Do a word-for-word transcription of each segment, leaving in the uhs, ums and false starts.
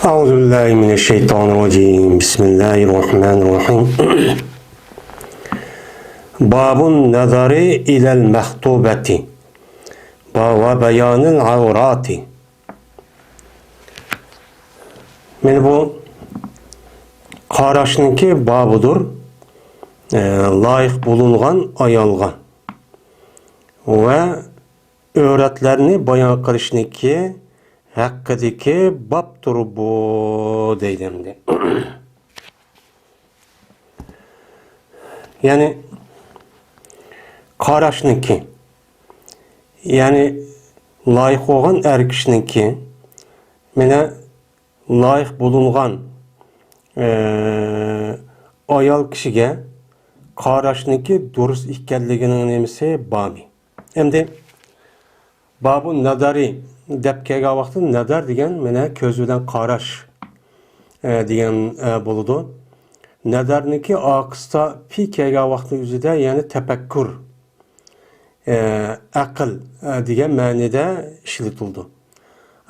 أعوذ بالله من الشيطان الرجيم. بسم الله الرحمن الرحيم. باب النظر إلى المخطوبة وبيان العورات. مانا بۇ قاراشنىڭكى بابىدۇر. ئە، لايىق بولۇنغان ئايالغا ۋە ئۆرەتلەرنى بايان قىلىشنىڭكى ھەققىدىكى بابتۇر بۇ، دەيدۇ ئەمدى. يەنى قاراشنىڭكى، يەنى لايىق بولغان ئەر كىشىنىڭكى، مانا لايىق بولۇنغان، ئە، ئايال كىشىگە قاراشنىڭكى دۇرۇس ئىكەنلىكىنىڭ نېمىسى بابى. ئەمدى بابۇ نادارى دەپ كەلگەن ۋاقىتتا، نادار دېگەن مانا كۆز بىلەن قاراش، ئە، دېگەن، ئە، بولىدۇ. نادارنىڭكى ئارقىسىدا پى كەلگەن ۋاقىتنىڭ ئۆزىدە يەنى تەپەككۇر، ئە، ئەقىل، ئە، دېگەن مەنىدە ئىشلىتىلىدۇ.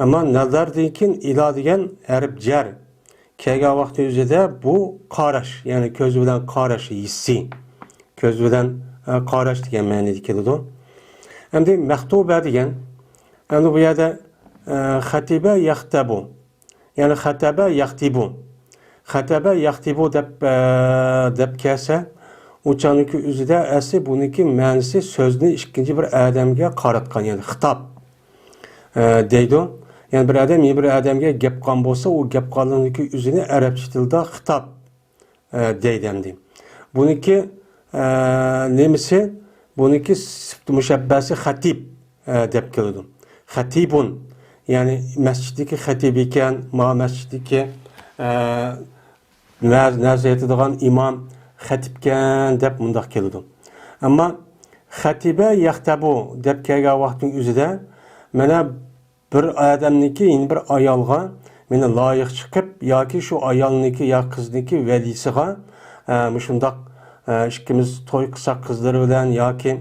ئەمما ناداردىن كېيىن ئىلا دېگەن ھەرپ جەر كەلگەن ۋاقىتنىڭ ئۆزىدە بۇ قاراش، يەنى كۆز بىلەن قاراش، ھېسسىي، كۆز بىلەن، ئە، قاراش دېگەن مەنىدە كېلىدۇ. ئەمدى مەختۇبە دېگەن، ئەمدى بۇ يەردە، ئە، خەتىبە يەختەبۇ، يەنى خەتەبە يەختىبۇ. خەتەبە يەختىبۇ دەپ، ئە، دەپ كەلسە، ئۇ چاغنىڭكى ئۆزىدە ئەسلى بۇنىڭكى مەنىسى سۆزنى ئىككىنچى بىر ئادەمگە قاراتقان، يەنى خىتاب، ئە، دەيدۇ. يەنى بىر ئادەم يەنە بىر ئادەمگە گەپ قىلغان بولسا، ئۇ گەپ قىلغاننىڭكى ئۆزىنى ئەرەبچە تىلدا خىتاب، ئە، دەيدۇ ئەمدى. بۇنىڭكى، ئە، نېمىسى؟ بۇنىڭكى سۈپتى مۇشەببەسى خەتىب، ئە، دەپ كېلىدۇ. خەتىبۇن، يەنى مەسچىتتىكى خەتىب ئىكەن، ما مەسچىتتىكى، ئە، ۋەز-نەسىھەت ئېيتىدىغان ئىمام خەتىپكەن دەپ مۇنداق كېلىدۇ. ئەمما خەتىبە يەختەبۇ دەپ كەلگەن ۋاقىتنىڭ ئۆزىدە مانا بىر ئادەمنىڭكى يەنە بىر ئايالغا مانا لايىق چىقىپ ياكى شۇ ئايالنىڭكى يا قىزنىڭكى ۋەلىسىغا، ئە، مۇشۇنداق، ئە، ئىككىمىز توي قىلساق قىزلىرى بىلەن ياكى،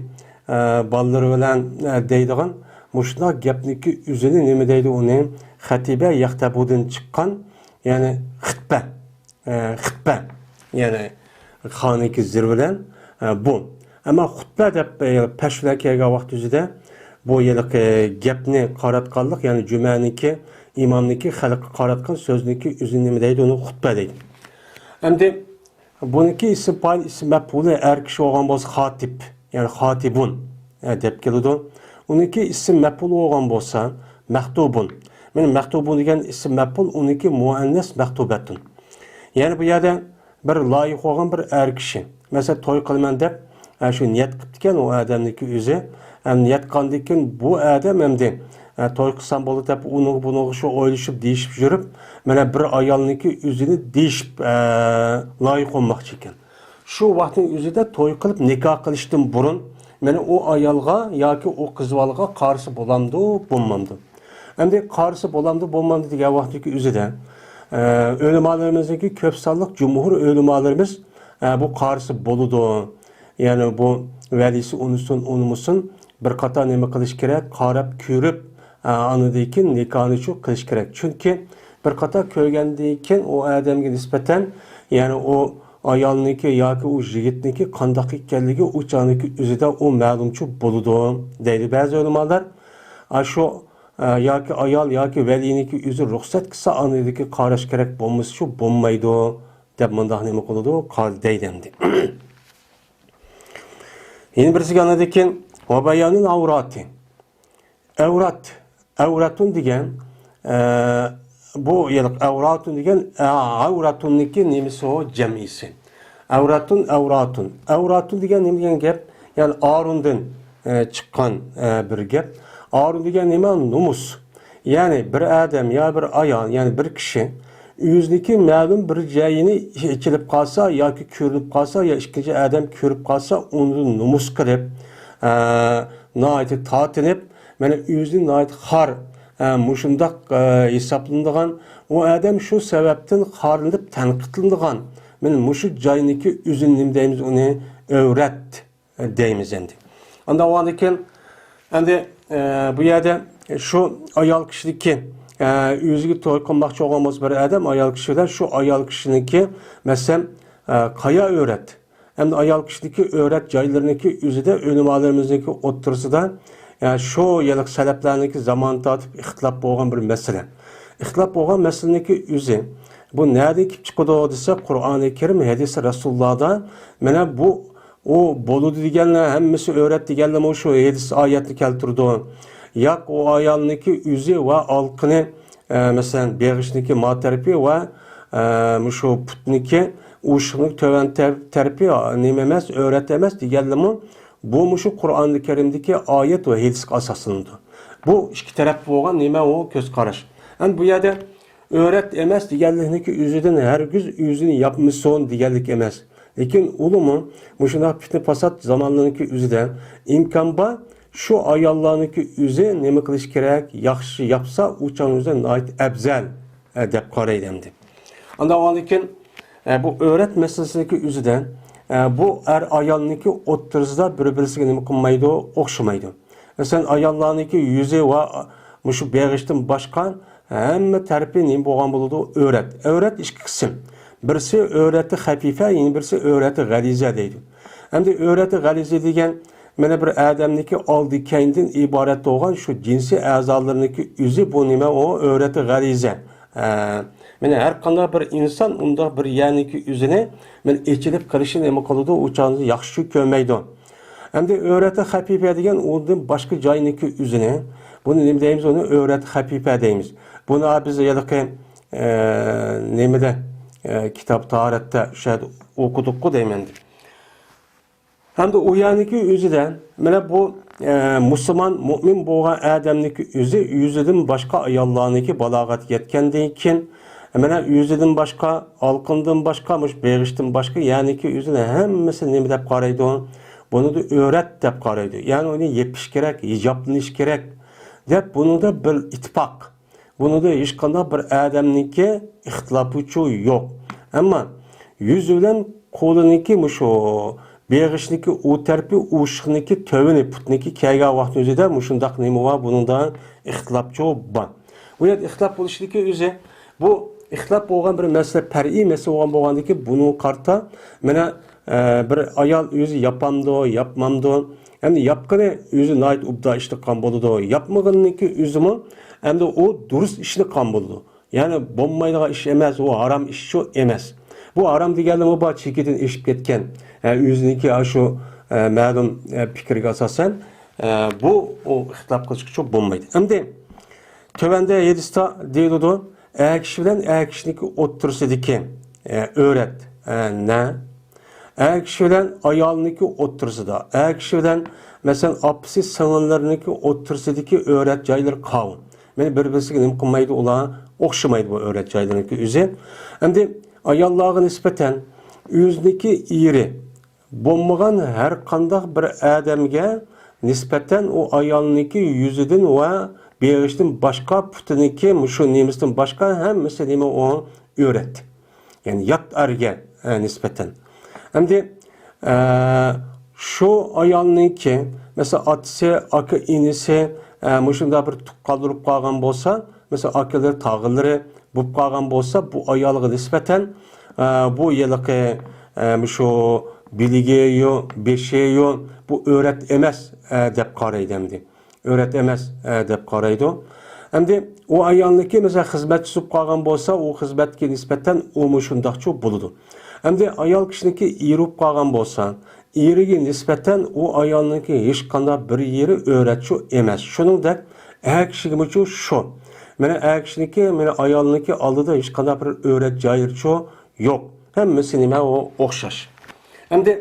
ئە، بالىلىرى بىلەن، ئە، دەيدىغان مۇشۇنداق گەپنىڭكى ئۆزىنى نېمە دەيدۇ ئۇنى؟ خەتىبە يەختەبۇدىن چىققان، يەنى خىتبە. ئە، خىتبە، يەنى خانىكى زىر بىلەن، ئە، بۇ. ئەمما خۇتبە دەپ، ئە، پەش بىلەن كەلگەن ۋاقىت يۈزىدە بۇ ھېلىقى گەپنى قاراتقانلىق، يەنى جۈمەنىڭكى، ئىمامنىڭكى خەلققە قاراتقان سۆزنىڭكى ئۆزىنى نېمە دەيدۇ؟ ئۇنى خۇتبە دەيدۇ. ئەمدى بۇنىڭكى ئىسىم پائىل، ئىسىم مەپئۇلى ئەر كىشى بولغان بولسا خاتىب، يەنى خاتىبۇن، ئە، دەپ كېلىدۇ. ئۇنىڭكى ئىسىم مەپئۇلى بولغان بولسا مەختۇبۇن. مانا مەختۇبۇن دېگەن ئىسىم مەپئۇل، ئۇنىڭكى مۇئەننەس مەختۇبەتۇن. يەنى بۇ يەردە بىر لايىق بولغان بىر ئەر كىشى، مەسىلەن، توي قىلىمەن دەپ، ئە، شۇ نىيەت قىپتىكەن ئۇ ئادەمنىڭكى ئۆزى. ئەمدى نىيەت قىلغاندىن كېيىن بۇ ئادەم ئەمدى، ئە، توي قىلسام بولدى دەپ ئۇنىڭغا بۇنىڭغا شۇ ئويلىشىپ، دېيىشىپ يۈرۈپ، مانا بىر ئايالنىڭكى ئۆزىنى دېيىشىپ، ئە، لايىق بولماقچى ئىكەن. شۇ ۋاقىتنىڭ ئۆزىدە توي قىلىپ نىكاھ قىلىشتىن بۇرۇن، مانا ئۇ ئايالغا ياكى ئۇ قىز بالىغا قارىسا بولامدۇ، بولمامدۇ؟ ئەمدى قارىسا بولامدۇ، بولمامدۇ دېگەن ۋاقىتتىكى ئۆزىدە، ئە، ئۆلىمالىرىمىزنىڭكى كۆپ سانلىق جۇمھۇر ئۆلىمالىرىمىز، ئە، بۇ قارىسا بولىدۇ. يەنى بۇ ۋەلىسى ئۇنىسۇن، ئۇنىمىسۇن، بىر قاتار نېمە قىلىش كېرەك؟ قاراپ كۆرۈپ، ئە، ئاندىن كېيىن نىكاھنى شۇ قىلىش كېرەك. چۈنكى بىر قاتار كۆرگەندىن كېيىن ئۇ ئادەمگە نىسبەتەن، يەنى ئۇ ئايالنىڭكى ياكى ئۇ يىگىتنىڭكى قانداق ئىكەنلىكى ئۇ چاغنىڭكى ئۆزىدە ئۇ مەلۇمچۇ بولىدۇ، دەيدۇ بەزى ئۆلىمالار. ئاشۇ، ئە، ياكى ئايال ياكى ۋەلىينىڭكى ئۆزى رۇخسەت قىلسا، ئاندىن كېيىن قاراش كېرەك، بولمىسا شۇ بولمايدۇ، دەپ مۇنداق نېمە قىلىدۇ؟ قال-، دەيدۇ ئەمدى. يەنە بىرسىگە ئاندىن كېيىن، ۋە بايانىل ئەۋراتى. ئەۋرات، ئەۋراتۇن دېگەن، ئە، بۇ يەنى ئەۋراتۇن دېگەن، ئە، ئەۋراتۇننىڭكى نېمىسى ئۇ؟ جەمئىسى. ئەۋراتۇن، ئەۋراتۇن. ئەۋراتۇن دېگەن نېمە دېگەن گەپ؟ يەنى ئارۇندىن، ئە، چىققان، ئە، بىر گەپ. ئارۇن دېگەن نېمە؟ نومۇس. يەنى بىر ئادەم يا بىر ئايال، يەنى بىر كىشى ئۆزىنىڭكى مەلۇم بىر جايىنى ئېچىلىپ قالسا ياكى كۆرۈنۈپ قالسا يا ئىككىنچى ئادەم كۆرۈپ قالسا، ئۇنى نومۇس قىلىپ، ئە، ناھايىتى تارتىنىپ، مانا ئۆزىنى ناھايىتى خار، ئە، مۇشۇنداق، ئە، ھېسابلىنىدىغان، ئۇ ئادەم شۇ سەۋەبتىن خارلىنىپ تەنقىدلىنىدىغان، مانا مۇشۇ جاينىكى ئۆزىنى نېمە دەيمىز ئۇنى؟ ئەۋرەت دەيمىز ئەمدى. ئاندىن كېيىن ئەمدى، ئە، بۇ يەردە شۇ ئايال كىشىدىكى ئە، ئۆزىگە توي قىلماقچى بولغان بولسا بىر ئادەم ئايال كىشى بىلەن، شۇ ئايال كىشىنىڭكى، مەسىلەن، ئە، قايا ئۆرەت، ئەمدى ئايال كىشىنىڭكى ئۆرەت جايلىرىنىڭكى ئۆزىدە ئۆلىمالىرىمىزنىڭكى ئوتتۇرىسىدا، يا، شۇ يىلقى سەلەپلەرنىڭكى زامانى تارتىپ ئىختىلاپ بولغان بىر مەسىلە. ئىختىلاپ بولغان مەسىلىنىڭكى ئۆزى، بۇ نەدىن كېلىپ چىقىدۇ دېسە، قۇرئانى كەرىم، ھەدىسى رەسۇلۇللادا، مانا بۇ، ئۇ بولىدۇ دېگەنلەر، ھەممىسى ئۆرەت دېگەنلەرمۇ شۇ ھەدىس ئايەتنى كەلتۈرىدۇ. ياق، ئۇ ئايالنىڭكى ئۆزى ۋە ئالقىنى، ئە، مەسىلەن، بېغىشنىڭكى ما تەرىپى ۋە، ئە، مۇشۇ پۇتنىڭكى ئۇششۇقنىڭ تۆۋەن تەر-، تەرىپى نېمە ئەمەس، ئۆرەت ئەمەس دېگەنلىمۇ، بۇ مۇشۇ قۇرئانى كەرىمدىكى ئايەت ۋە ھەدىسكە ئاساسلىنىدۇ. بۇ ئىككى تەرەپ بولغان نېمە ئۇ كۆز قاراش. ئەمدى بۇ يەردە ئۆرەت ئەمەس دېگەنلىكنىڭكى ئۆزىدىن ھەرگىز ئۆزىنى ياپمىسۇن دېگەنلىك ئەمەس. لېكىن ئۇلىمۇ مۇشۇنداق پىتنە پاسات زامانلىرىنىڭكى ئۆزىدە ئىمكان بار، شۇ ئاياللارنىڭكى ئۆزى نېمە قىلىش كېرەك، ياخشى ياپسا، ئۇ چاغنىڭ ئۆزى ناھايىتى ئەۋزەل، ئە، دەپ قارايدۇ ئەمدى. ئاندىن ئاندىن كېيىن، ئە، بۇ ئۆرەت مەسىلىسىنىڭكى ئۆزىدە، ئە، بۇ ئەر ئايالنىڭكى ئوتتۇرىسىدا بىر-بىرسىگە نېمە قىلمايدۇ، ئوخشىمايدۇ. مەسىلەن، ئاياللارنىڭكى يۈزى ۋە مۇشۇ بېغىشتىن باشقا ھەممە تەرىپى نېمە بولغان بولىدۇ؟ ئۆرەت. ئۆرەت ئىككى قىسىم. بىرسى ئۆرەتى خەپىفە، يەنە بىرسى ئۆرەتى غەلىزە دەيدۇ. ئەمدى ئۆرەتى غەلىزە دېگەن مانا بىر ئادەمنىڭكى ئالدى كەينىدىن ئىبارەت بولغان شۇ جىنسىي ئەزالىرىنىڭكى ئۆزى بۇ نېمە؟ ئۇ ئۆرەتى غەلىزە. ئە، مانا ھەر قانداق بىر ئىنسان ئۇنداق بىر يەرنىڭكى ئۆزىنى مانا ئېچىلىپ قېلىشىنى نېمە قىلىدۇ؟ ئۇ چاغدا ياخشى كۆرمەيدۇ. ئەمدى ئۆرەتى خەپىپە دېگەن ئۇندىن باشقا جاينىڭكى ئۆزىنى، بۇنى نېمە دەيمىز؟ ئۇنى ئۆرەتى خەپىپە دەيمىز. بۇنى بىز ھېلىقى، ئە، نېمىدە، ئە، كىتاب تاھارەتتە شۇ يەردە ئوقۇدۇققۇ دەيمەن. ھەمدە ئۇ يەرنىڭكى ئۆزىدە، مانا بۇ، ئە، مۇسۇلمان، مۇئمىن بولغان ئادەمنىڭكى ئۆزى يۈزىدىن باشقا ئاياللارنىڭكى بالاغەتكە يەتكەندىن كېيىن، مانا يۈزىدىن باشقا، ئالقىندىن باشقا، مۇشۇ بېغىشتىن باشقا يەرنىڭكى ئۆزىنى ھەممىسىنى نېمە دەپ قارايدۇ؟ بۇنىدا ئۆرەت دەپ قارايدۇ. يەنى ئۇنى يېپىش كېرەك، ھىجابلىنىش كېرەك دەپ بۇنىدا بىر ئىتتىپاق. بۇنىڭدا ھېچقانداق بىر ئادەمنىڭكى ئىختىلاپىچۇ يوق. ئەمما يۈز بىلەن قولىنىڭكى مۇشۇ بېغىشنىڭكى ئۇ تەرىپى، ئۇششۇقنىڭكى تۆۋىنى، پۇتنىڭكى كەلگەن ۋاقىتنىڭ ئۆزىدە مۇشۇنداق نېمە بار، بۇنىڭدا ئىختىلاپچۇ بار. بۇ يەردە ئىختىلاپ بولۇشىدىكى ئۆزى، بۇ ئىختىلاپ بولغان بىر مەسىلە، پەرئىي مەسىلە بولغان بولغاندىكى بۇنىڭغا قارىتا مانا، ئە، بىر ئايال ئۆزى ياپامدۇ، ياپمامدۇ؟ ئەمدى ياپقىنى ئۆزى ناھايىتى ئوبدان ئىشنى قىلغان بولىدۇ. ياپمىغىنىڭكى ئۆزىمۇ ئەمدى ئۇ دۇرۇس ئىشنى قىلغان بولىدۇ. يەنى بولمايدىغان ئىش ئەمەس، ئۇ ھارام ئىشچۇ ئەمەس. بۇ ھارام دېگەنلىمۇ بار، چېكىدىن ئېشىپ كەتكەن. ھە، ئۆزىنىڭكى ئاشۇ، ئە، مەلۇم، ئە، پىكرىگە ئاساسەن، ئە، بۇ ئۇ ئىختىلاپ قىلىشقىچۇ بولمايدۇ. ئەمدى تۆۋەندە ھەدىستە دېيىلىدۇ، ئەر كىشى بىلەن ئەر كىشىنىڭكى ئوتتۇرىسىدىكى، ئە، ئۆرەت، ئە، نە؟ ئەر كىشى بىلەن ئايالنىڭكى ئوتتۇرىسىدا، ئەر كىشى بىلەن، مەسىلەن، ئاپىسى سىڭىللىرىنىڭكى ئوتتۇرىسىدىكى ئۆرەت جايلىرى قاۋۇ. مەن بىر-بىرسىگە نېمە قىلمايدۇ ئۇلار؟ ئوخشىمايدۇ بۇ ئۆرەت جايلىرىنىڭكى ئۆزى. ئەمدى ئاياللارغا نىسبەتەن ئۆزىنىڭكى ئېرى بولمىغان ھەر قانداق بىر ئادەمگە نىسبەتەن ئۇ ئايالنىڭكى يۈزىدىن ۋە بېغىشتىن باشقا پۇتىنىڭكى مۇشۇ نېمىسىدىن باشقا ھەممىسى نېمە ئۇ ئۆرەت. يەنى يات ئەرگە، ئە، نىسبەتەن. ئەمدى، ئە، شۇ ئايالنىڭكى، مەسىلەن، ئاتىسى، ئاكا ئىنىسى، ئە، مۇشۇنداق بىر تۇغقانلىرى بولۇپ قالغان بولسا، مەسىلەن، ئاكىلىرى، تاغىلىرى بولۇپ قالغان بولسا، بۇ ئايالغا نىسبەتەن، ئە، بۇ ھېلىقى، ئە، مۇشۇ بىلىگىيۇ، بېشىيۇ، بۇ ئۆرەت ئەمەس، ئە، دەپ قارايدۇ ئەمدى. ئۆرەت ئەمەس، ئە، دەپ قارايدۇ. ئەمدى ئۇ ئايالنىڭكى، مەسىلەن، خىزمەتچىسى بولۇپ قالغان بولسا، ئۇ خىزمەتكە نىسبەتەن ئۇمۇ شۇنداقچۇ بولىدۇ. ئەمدى ئايال كىشىنىڭكى ئېرى بولۇپ قالغان بولسا، ئېرىگە نىسبەتەن ئۇ ئايالنىڭكى ھېچقانداق بىر يېرى ئۆرەتچۇ ئەمەس. شۇنىڭدەك ئەر كىشىگىمۇچۇ شۇ. مانا ئەر كىشىنىڭكى، مانا ئايالنىڭكى ئالدىدا ھېچقانداق بىر ئۆرەت جايىچۇ يوق. ھەممىسى نېمە ئۇ ئوخشاش. ئەمدى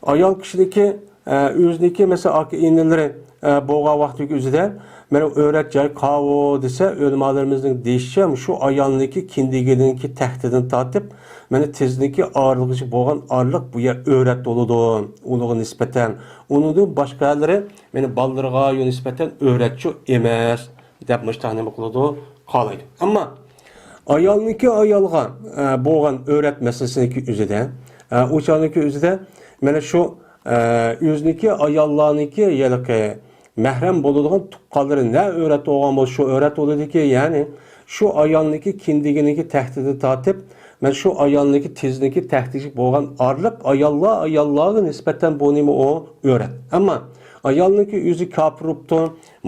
ئايال كىشىنىڭكى، ئە، ئۆزىنىڭكى، مەسىلەن، ئاكا ئىنىلىرى، ئە، بولغان ۋاقتىدىكى ئۆزىدە، مانا ئۆرەت جاي قاۋۇ دېسە، ئۆلىمالىرىمىزنىڭ دېيىشىچە، شۇ ئايالنىڭكى كىندىكىدىكى تەختىدىن تارتىپ، مانا تىزنىڭكى ئارىلىقىغىچە بولغان ئارىلىق بۇ يەر ئۆرەت بولىدۇ، ئۇنىڭغا نىسبەتەن. ئۇنىڭدىن باشقا يەرلىرى، مانا بالىلىرىغا نىسبەتەن ئۆرەتچۇ ئەمەس دەپ مۇشۇنداق نېمە قىلىدۇ، قالايدۇ. ئەمما ئايالنىڭكى ئايالغا، ئە، بولغان ئۆرەت مەسىلىسىنىڭكى ئۆزىدە، ئە، ئۇ چاغنىڭكى ئۆزىدە مانا شۇ، ئە، ئۆزىنىڭكى ئاياللارنىڭكى ھېلىقى مەھرەم بولىدىغان تۇغقانلىرى نە ئۆرەت بولغان بولسا، شۇ ئۆرەت بولىدىكى، يەنى شۇ ئايالنىڭكى كىندىكىنىڭكى تەھتىدىن تارتىپ، مەن شۇ ئايالنىڭكى تىزىنىڭكى تەھتىگىچە بولغان ئارىلىق ئاياللار، ئاياللارغا نىسبەتەن بۇ نېمە ئۇ ئۆرەت. ئەمما ئايالنىڭكى ئۆزى كاپىر بوپتۇ،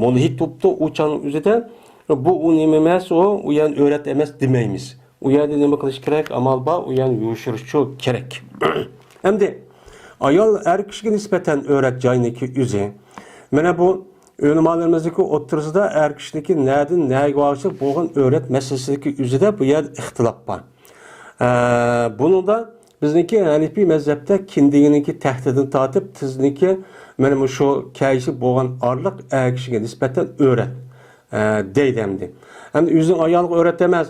مۇلھىد بوپتۇ، ئۇ چاغنىڭ ئۆزىدە بۇ ئۇ نېمە ئەمەس، ئۇ، ئۇ يەنى ئۆرەت ئەمەس دېمەيمىز. ئۇ يەردە نېمە قىلىش كېرەك؟ ئامال بار، ئۇ يەنى يوشۇرۇشچۇ كېرەك. ئەمدى ئايال ئەر كىشىگە نىسبەتەن ئۆرەت جاينىكى ئۆزى. مانا بۇ ئۆلىمالىرىمىزنىڭكى ئوتتۇرىسىدا ئەر كىشىنىڭكى نەدىن نەگە بارغۇچە بولغان ئۆرەت مەسىلىسىدىكى ئۆزىدە بۇ يەردە ئىختىلاپ بار. ئە، بۇنىڭدا بىزنىڭكى ھەنىپىي مەزھەپتە كىندىگىنىڭكى تەھتىدىن تارتىپ تىزنىڭكى مانا مۇشۇ كەيشى بولغان ئارىلىق ئەر كىشىگە نىسبەتەن ئۆرەت، ئە، دەيدۇ ئەمدى. ئەمدى ئۆزىنىڭ ئايالىغا ئۆرەت ئەمەس،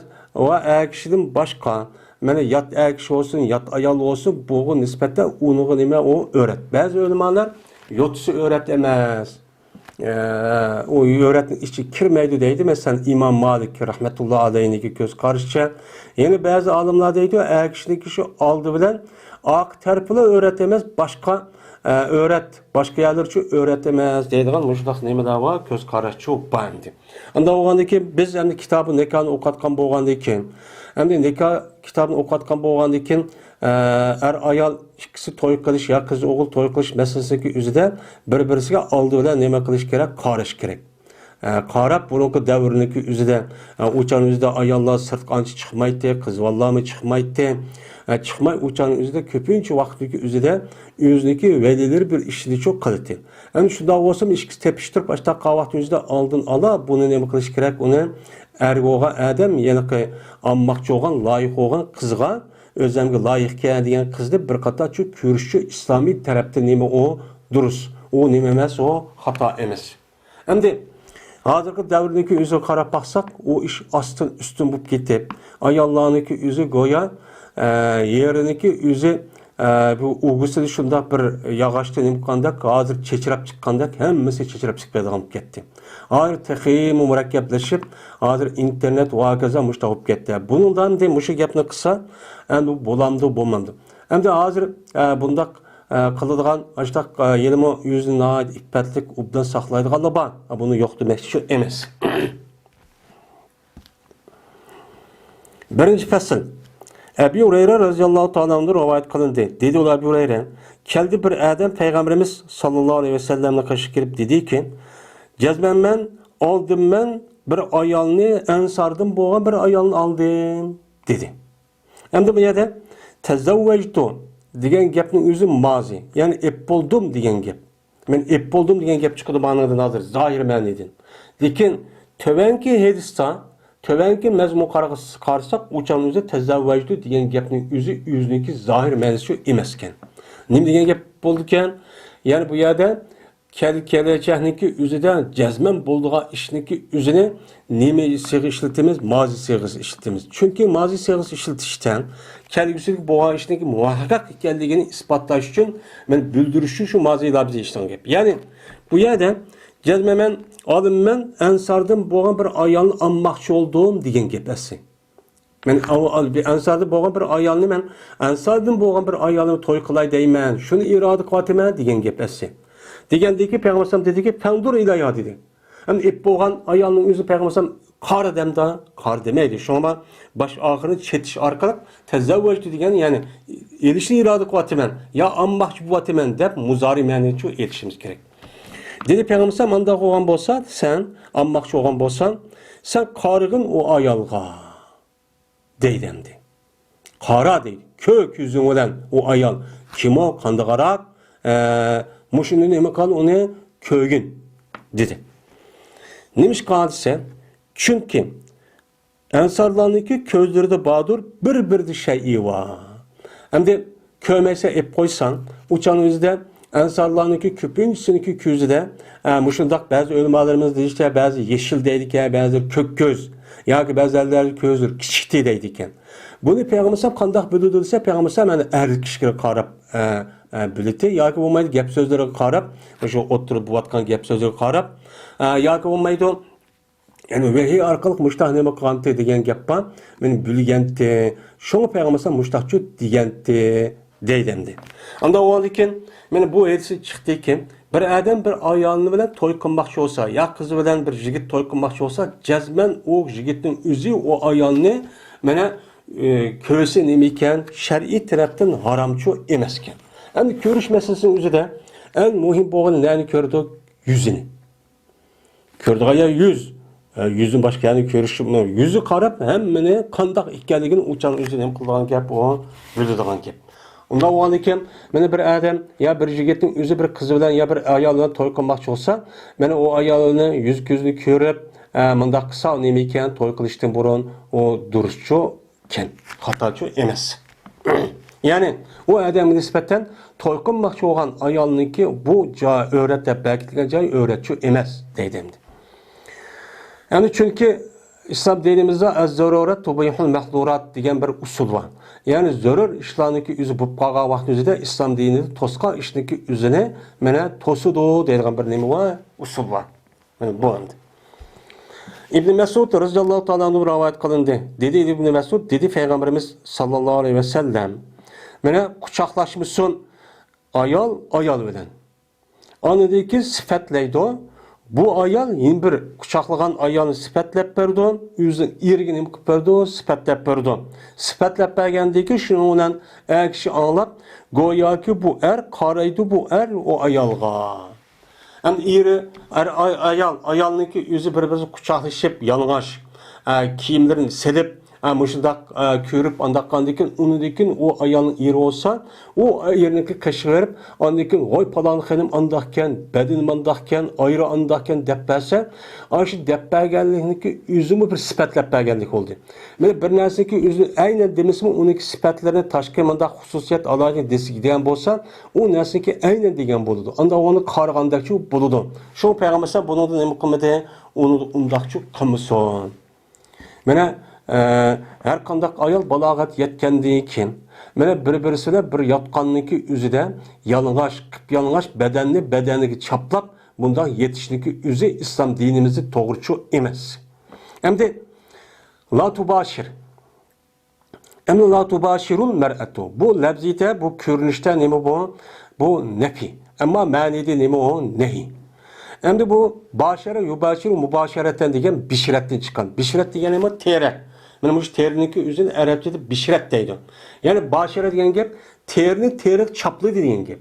ۋە ئەر كىشىدىن باشقا، مانا يات ئەر كىشى بولسۇن، يات ئايال بولسۇن، بۇغا نىسبەتەن ئۇنىڭغا نېمە ئۇ ئۆرەت. بەزى ئۆلىمالار يوتىسى ئۆرەت ئەمەس، ئە، ئۇ ئۆرەتنىڭ ئىچىگە كىرمەيدۇ دەيدۇ. مەسىلەن، ئىمام مالىك رەھمەتۇللا ئەلەيھنىڭكى كۆز قارىشىچە. يەنە بەزى ئالىملار دەيدۇ، ئەر كىشىنىڭكى شۇ ئالدى بىلەن ئارقا تەرىپىلا ئۆرەت ئەمەس، باشقا، ئە، ئۆرەت، باشقا يەرلىرىچۇ ئۆرەت ئەمەس دەيدىغان مۇشۇنداق نېمىلەر بار، كۆز قاراشچۇ بار ئەمدى. ئۇنداق بولغاندىن كېيىن بىز ئەمدى كىتابى نىكاھنى ئوقۇۋاتقان بولغاندىن كېيىن، ئەمدى نىكاھ كىتابىنى ئوقۇۋاتقان بولغاندىن كېيىن، ئە، ئەر ئايال ئىككىسى توي قىلىش يا قىز ئوغۇل توي قىلىش مەسىلىسىدىكى ئۆزىدە بىر-بىرسىگە ئالدى بىلەن نېمە قىلىش كېرەك؟ قارىشى كېرەك. ئە، قاراپ، بۇرۇنقى دەۋرنىڭكى ئۆزىدە، ئە، ئۇ چاغنىڭ ئۆزىدە ئاياللار سىرتقا ئانچە چىقمايتتى، قىز بالىلارمۇ چىقمايتتى. ئە، چىقماي ئۇ چاغنىڭ ئۆزىدە كۆپىنچە ۋاقىتنىڭكى ئۆزىدە ئۆزىنىڭكى ۋەلىلىرى بىر ئىشنى چوق قىلاتتى. ئەمدى شۇنداق بولسىمۇ ئىككىسى تېپىشتۇرۇپ ئاشتاق قاۋاقنىڭ ئۆزىدە ئالدىن ئالا بۇنى نېمە قىلىش كېرەك؟ ئۇنى ئەر بولغان ئادەم، يەنى ئالماقچى بولغان، لايىق بولغان قىزغا، ئۆزۈمگە لايىقكەن دېگەن قىزنى بىر قاتار چۈ كۆرۈشچۇ ئىسلامىي تەرەپتىن نېمە ئۇ دۇرۇس، ئۇ نېمە ئەمەس، ئۇ خاتا ئەمەس. ئەمدى ھازىرقى دەۋردىكى ئۆزىگە قاراپ باقساق، ئۇ ئىش ئاستىن ئۈستۈن بولۇپ كېتىپ، ئاياللارنىڭكى ئۆزى گويا، ئە، يېرىنىڭكى ئۆزى، ئە، بۇ ئۇگىسىدا شۇنداق بىر ياغاچتا نېمە قىلغاندەك، ھازىر چېچىراپ چىققاندەك، ھەممىسى چېچىراپ چىقىپ كېتىدىغان بولۇپ كەتتى. ھازىر تېخىمۇ مۇرەككەپلىشىپ، ھازىر ئىنتېرنېت ۋە ھاكازا مۇشۇنداق بولۇپ كەتتى. بۇنىڭدا ئەمدى مۇشۇ گەپنى قىلسا، ئەمدى بۇ بولامدۇ، بولمامدۇ؟ ئەمدى ھازىر، ئە، بۇنداق ئە، قىلىدىغان، ئاشتاق، ئە، يەنىمۇ ئۆزىنى ناھايىتى ئىپپەتلىك، ئوبدان ساقلايدىغانلار بار. ئە، بۇنى يوق دېمەكچى ئەمەس. بىرىنچى پەسىل. ئەبى ھۇرەيرە رەزىياللاھۇ تائالا ئەنھۇدىن رىۋايەت قىلىندى. دېدى ئۇ ئەبى ھۇرەيرە، كەلدى بىر ئادەم پەيغەمبىرىمىز ساللاللاھۇ ئەلەيھى ۋەسەللەمنىڭ قېشىغا كېلىپ دېدىكى، جەزمەن مەن ئالدىم مەن بىر ئايالنى، ئەنساردىن بولغان بىر ئايالنى ئالدىم، دېدى. ئەمدى بۇ يەردە تەزەۋۋەجتۇ دېگەن گەپنىڭ ئۆزى مازى، يەنى ئېپ بولدۇم دېگەن گەپ. مەن ئېپ بولدۇم دېگەن گەپ چىقىدۇ مانىڭدىن ھازىر، زاھىر مەنىدىن. لېكىن تۆۋەنكى ھەدىستە، تۆۋەنكى مەزمۇنغا قارىساق، ئۇ چاغنىڭ ئۆزى تەزەۋۋەجتۇ دېگەن گەپنىڭ ئۆزى ئۆزىنىڭكى زاھىر مەنىسى شۇ ئەمەسكەن. نېمە دېگەن گەپ بولىدىكەن؟ يەنى بۇ يەردە كەل-، كېلەچەكنىڭكى ئۆزىدە جەزمەن بولىدىغان ئىشنىڭكى ئۆزىنى نېمە سىيغا ئىشلىتىمىز؟ مازى سىيغىسى ئىشلىتىمىز. چۈنكى مازى سىيغىسى ئىشلىتىشتە كەلگۈسىدىكى بولغان ئىشنىڭكى مۇھەققەق ئىكەنلىكىنى ئىسپاتلاش ئۈچۈن، مەن بىلدۈرۈش ئۈچۈن شۇ مازى لەپزى ئىشلەنگەن گەپ. يەنى بۇ يەردە جەزمەن مەن ئالىممەن ئەنساردىن بولغان بىر ئايالنى ئالماقچى بولدۇم دېگەن گەپ ئەسلى. مەن ئەنساردىن بولغان بىر ئايالنى، مەن ئەنساردىن بولغان بىر ئايالنى توي قىلاي دەيمەن، شۇنى ئىرادە قىلىۋاتىمەن دېگەن گەپ ئەسلى. دېگەندىكى پەيغەمبەر دېدىكى، فەنزۇر ئىلەيھا دېدى. ئەمدى ئېپ بولغان ئايالنىڭ ئۆزى پەيغەمبەر قارا دەمدا، قارا دېمەيدۇ. شۇڭا باش ئاخىرىنى چېتىش ئارقىلىق تەزەۋۋەجتۇ دېگەن، يەنى ئېلىشنى ئىرادە قىلىۋاتىمەن، يا ئالماقچى بولۇۋاتىمەن دەپ مۇزارى مەنىچۇ ئېلىشىمىز كېرەك. دېدى پەيغەمبەر، مانداق بولغان بولسا، سەن ئالماقچى بولغان بولساڭ، سەن قارىغىن ئۇ ئايالغا. دەيدۇ ئەمدى. قارا دەيدۇ. كۆر كۆزۈڭ بىلەن ئۇ ئايال كىم ئۇ، قانداقراق، ئە، مۇشۇنى نېمە قىل، ئۇنى كۆرگىن، دېدى. نېمىشقا دېسە، چۈنكى ئەنسارلارنىڭكى كۆزلىرىدە باردۇر، بىر-بىردە شەيئى بار. ئەمدى كۆرمەيسەن ئېپ قويساڭ، ئۇ چاغنىڭ ئۆزىدە ئەنسارلارنىڭكى كۆپىنچىسىنىڭكى كۆزىدە، ئە، مۇشۇنداق بەزى ئۆلىمالىرىمىز دېيىشىچە، بەزى يېشىل دەيدىكەن، بەزىلەر كۆك كۆز ياكى بەزىلەر كۆزلىرى كىچىكتى دەيدىكەن. بۇنى پەيغەمبەر قانداق بىلىدۇ دېسە، پەيغەمبەر ئەنە ئەر كىشىگە قاراپ، ئە، ئە، بىلىتى ياكى بولمايدۇ گەپ سۆزلىرىگە قاراپ، شۇ ئوتتۇرىدا بولۇۋاتقان گەپ سۆزلىرىگە قاراپ، ئە، ياكى بولمايدۇ يەنى ۋەھىي ئارقىلىق مۇشتاق نېمە قىلغانتى دېگەن گەپ بار. مېنى بىلگەنتى. شۇڭا پەيغەمبەر مۇشتاقچۇ دېگەنتى دەيدۇ ئەمدى. ئانداق بولغاندىكىن، مانا بۇ ھەدىس چىقتىكى، بىر ئادەم بىر ئايالى بىلەن توي قىلماقچى بولسا، يا قىزى بىلەن بىر يىگىت توي قىلماقچى بولسا، جەزمەن ئۇ يىگىتنىڭ ئۆزى ئۇ ئايالنى، مانا، ئى، كۆرسە نېمە ئىكەن، شەرئىي تەرەپتىن ھارامچۇ ئەمەسكەن. ئەمدى كۆرۈش مەسىلىسىنىڭ ئۆزىدە ئەڭ مۇھىم بولغىنى نەنى كۆرىدۇ؟ يۈزىنى. كۆرىدىغان يەر يۈز. ئە، يۈزدىن باشقا يەرنى كۆرۈش، يۈزى قاراپ ھەممىنى قانداق ئىكەنلىكىنى ئۇ چاغنىڭ ئۆزى نېمە قىلىدىغان گەپ، ئۇ بىلىدىغان گەپ. ئۇنداق بولغاندىكىن، مانا بىر ئادەم يا بىر يىگىتنىڭ ئۆزى بىر قىزى بىلەن يا بىر ئايال بىلەن توي قىلماقچى بولسا، مانا ئۇ ئايالنى يۈز كۆزىنى كۆرۈپ، ئە، مۇنداق قىلسا نېمە ئىكەن، توي قىلىشتىن بۇرۇن ئۇ دۇرۇسچۇ ئىكەن، خاتاچۇ ئەمەس. يەنى ئۇ ئادەمگە نىسبەتەن توي قىلماقچى بولغان ئايالنىڭكى بۇ جاي ئۆرەت دەپ بەكىتىلگەن جاي ئۆرەتچۇ ئەمەس دەيدۇ ئەمدى. يەنى چۈنكى ئىسلام دىنىمىزدا «ئەز-زەرۇرەت تۇبىھۇل مەھزۇرات» دېگەن بىر ئۇسۇل بار. يەنى زۆرۈر ئىشلارنىڭكى ئۆزى بولۇپ قالغان ۋاقىت ئۆزىدە ئىسلام دىنىدا توسقان ئىشنىڭكى ئۆزىنى مانا توسىدۇ دەيدىغان بىر نېمە بار، ئۇسۇل بار. مانا بۇ ئەمدى. ئىبن مەسئۇد رەزىياللاھۇ تائالا ئەنھۇ رىۋايەت قىلىندى. دېدى ئىبن مەسئۇد، دېدى پەيغەمبىرىمىز ساللاللاھۇ ئەلەيھى ۋەسەللەم، مانا قۇچاقلاشمىسۇن ئايال ئايال بىلەن. ئاندىن كېيىن سۈپەتلەيدۇ. بۇ ئايال يەنە بىر قۇچاقلىغان ئايالنى سۈپەتلەپ بېرىدۇ. ئۆزىنىڭ ئېرىگە نېمە قىلىپ بېرىدۇ؟ سۈپەتلەپ بېرىدۇ. سۈپەتلەپ بەرگەندىن كېيىن شۇنىڭ بىلەن ئەر كىشى ئاڭلاپ، گوياكى بۇ ئەر قارايدۇ، بۇ ئەر ئۇ ئايالغا. ئەمدى ئېرى، ئەر، ئاي-، ئايال، ئايالنىڭكى ئۆزى بىر-بىرىگە قۇچاقلىشىپ، يالىڭاچ، ئە، كىيىملىرىنى سېلىپ، ئە، مۇشۇنداق، ئە، كۆرۈپ، ئانداق قاندىكىن، ئۇنىڭدىكىن ئۇ ئايالنىڭ ئېرى بولسا، ئۇ ئېرىنىڭكى قېشىغا بېرىپ، ئاندىكىن، «ۋاي، پالان خېنىم ئانداقكەن، بەدىنى مانداقكەن، ئايرى ئانداقكەن» دەپ بەرسە، ئاشۇ دەپ بەرگەنلىكنىڭكى ئۆزىمۇ بىر سۈپەتلەپ بەرگەندەك بولدى. مانا بىر نەرسىنىڭكى ئۆزىنى ئەينەن دېمىسىمۇ، ئۇنىڭكى سۈپەتلىرىنى تاشقى مۇنداق خۇسۇسىيەت ئالاھىدە دېسە دېگەن بولسا، ئۇ نەرسىنىڭكى ئەينەن دېگەن بولىدۇ. ئانداق ئۇنى قارىغاندەكچۇ بولىدۇ. شۇڭا پەيغەمبەر ئەلەيھىسسالام بۇنىڭدا نېمە قىلمىدى؟ ئۇنى ئۇنداقچۇ قىلمىسۇن. مانا، ئە، ھەر قانداق ئايال بالاغەت يەتكەندىن كېيىن، مانا بىر-بىرىسى بىلەن بىر ياتقاننىڭكى ئۆزىدە يالىڭاچ، قىپيالىڭاچ بەدەننى بەدەنگە چاپلاپ، بۇنداق يېتىشنىڭكى ئۆزى ئىسلام دىنىمىزدا توغرىچۇ ئەمەس. ئەمدى لا تۇباشىر. ئەمدى لا تۇباشىرۇل مەرئەتۇ. بۇ لەپزىيىتە، بۇ كۆرۈنۈشتە نېمە بۇ؟ بۇ نەپى. ئەمما مەنىدە نېمە ئۇ؟ نەھى. ئەمدى بۇ باشەرە يۇباشىرۇ مۇباشەرەتەن دېگەن بىشرەتتىن چىققان. بىشرەت دېگەن نېمە؟ تېرە. مانا مۇشۇ تېرىنىڭكى ئۆزىنى ئەرەبچىدە بىشرەت دەيدۇ. يەنى باشەرە دېگەن گەپ تېرىنى تېرىغا چاپلىدى دېگەن گەپ.